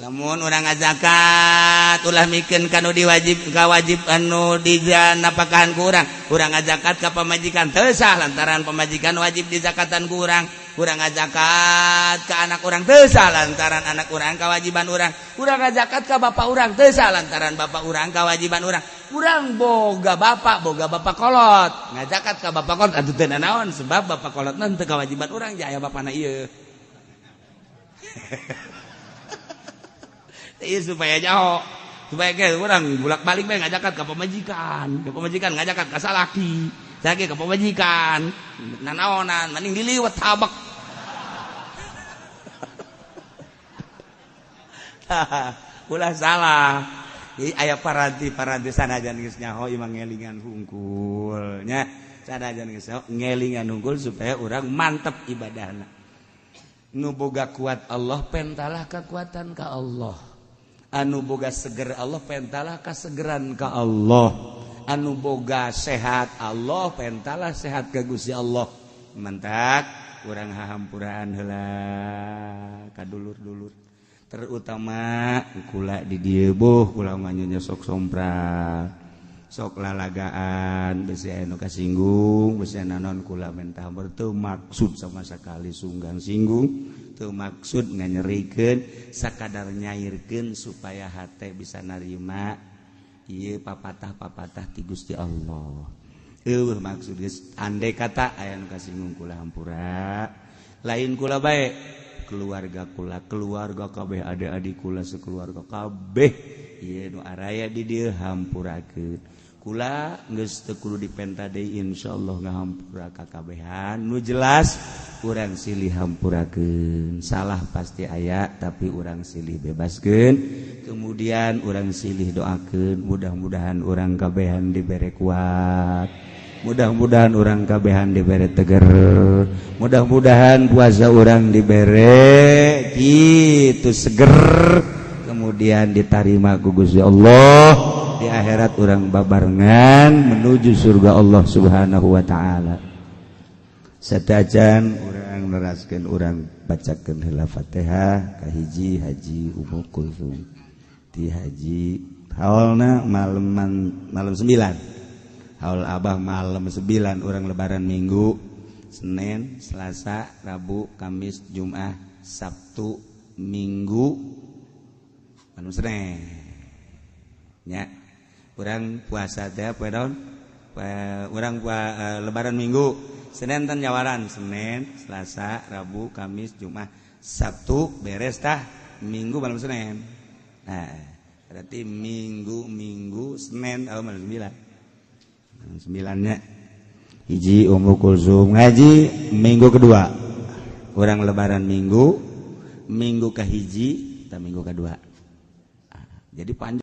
[SPEAKER 1] lamun urang ngazakat ulah mikeun kanu diwajib ka wajib anu dijanapakahan ku urang urang ngazakat ka pamajikan teu sah lantaran pamajikan wajib dizakatan ku urang urang ngazakat ka anak urang teu sah lantaran anak urang kawajiban urang urang ngazakat ka bapak urang teu sah lantaran bapak urang kawajiban urang urang boga bapak kolot ngazakat ka bapak kolot atuh teu nanaon sebab bapak kolotna teu kawajiban urang jaya bapana ieu. Ieu supaya jauh supaya ge urang bolak-balik bae ngazakat ka pamajikan ngazakat ka salaki salaki ka pamajikan nanaonan mending diliwet tabak. Ulah salah. Jadi aya paranti-paranti sanajan geus nyaho imah ngelingan hungkul nya sanajan geus nyaho ngelingan hungkul supaya urang mantep ibadahna. Nu boga kuat Allah pentalah kekuatan ka Allah. Anu boga seger Allah pentalah kasegeran ka Allah. Anu boga sehat Allah pentalah sehat ka Gusti Allah. Mantak urang hahampuraan heula ka dulur-dulur. Terutama kula di dieu boh kula mah nya sok sompral sok lalagaan besi aya nu kasinggung besi naon kula mentah teu maksud sama sekali sunggang singgung teu maksud nganyerikeun sakadar nyairkeun supaya hate bisa narima ieu papatah-papatah ti Gusti Allah. Eueuh maksud geus andai kata aya nu kasinggung kula hampura lain kula bae keluarga kula keluarga kabeh adik-adik kula sekeluarga kabeh ieu nu araya di dieu hampurakeun kula geus teu kudu dipenta deui insyaallah ngahampura ka kabehan nu jelas urang silih hampurakeun salah pasti aya tapi urang silih bebaskeun kemudian urang silih doakeun mudah-mudahan urang kabehan dibere kuat mudah-mudahan urang kabehan dibere teger mudah-mudahan puasa urang dibere kitu seger kemudian ditarima ku Gusti Allah di akhirat urang babarengan menuju surga Allah Subhanahu wa taala. Satajan urang neraskeun urang bacakeun heula Fatihah ka hiji Haji Ummu Kulsum ti haji haolna maleman malam 9 haul abah malam 9 orang lebaran Minggu Senin Selasa Rabu Kamis Jumat Sabtu Minggu malam Senin nya urang puasa teh poe naon Urang Lebaran Minggu, Senin tan nyawaran, Senin, Selasa, Rabu, Kamis, Jumat, Sabtu beres tah, Minggu malam Senin. Nah, berarti Minggu, Minggu, Senin, oh, malam sembilan, malam sembilannya hiji Ummu Kulsum ngaji minggu kedua. Urang Lebaran Minggu, minggu ke hiji dan minggu kedua. Nah, jadi panjang.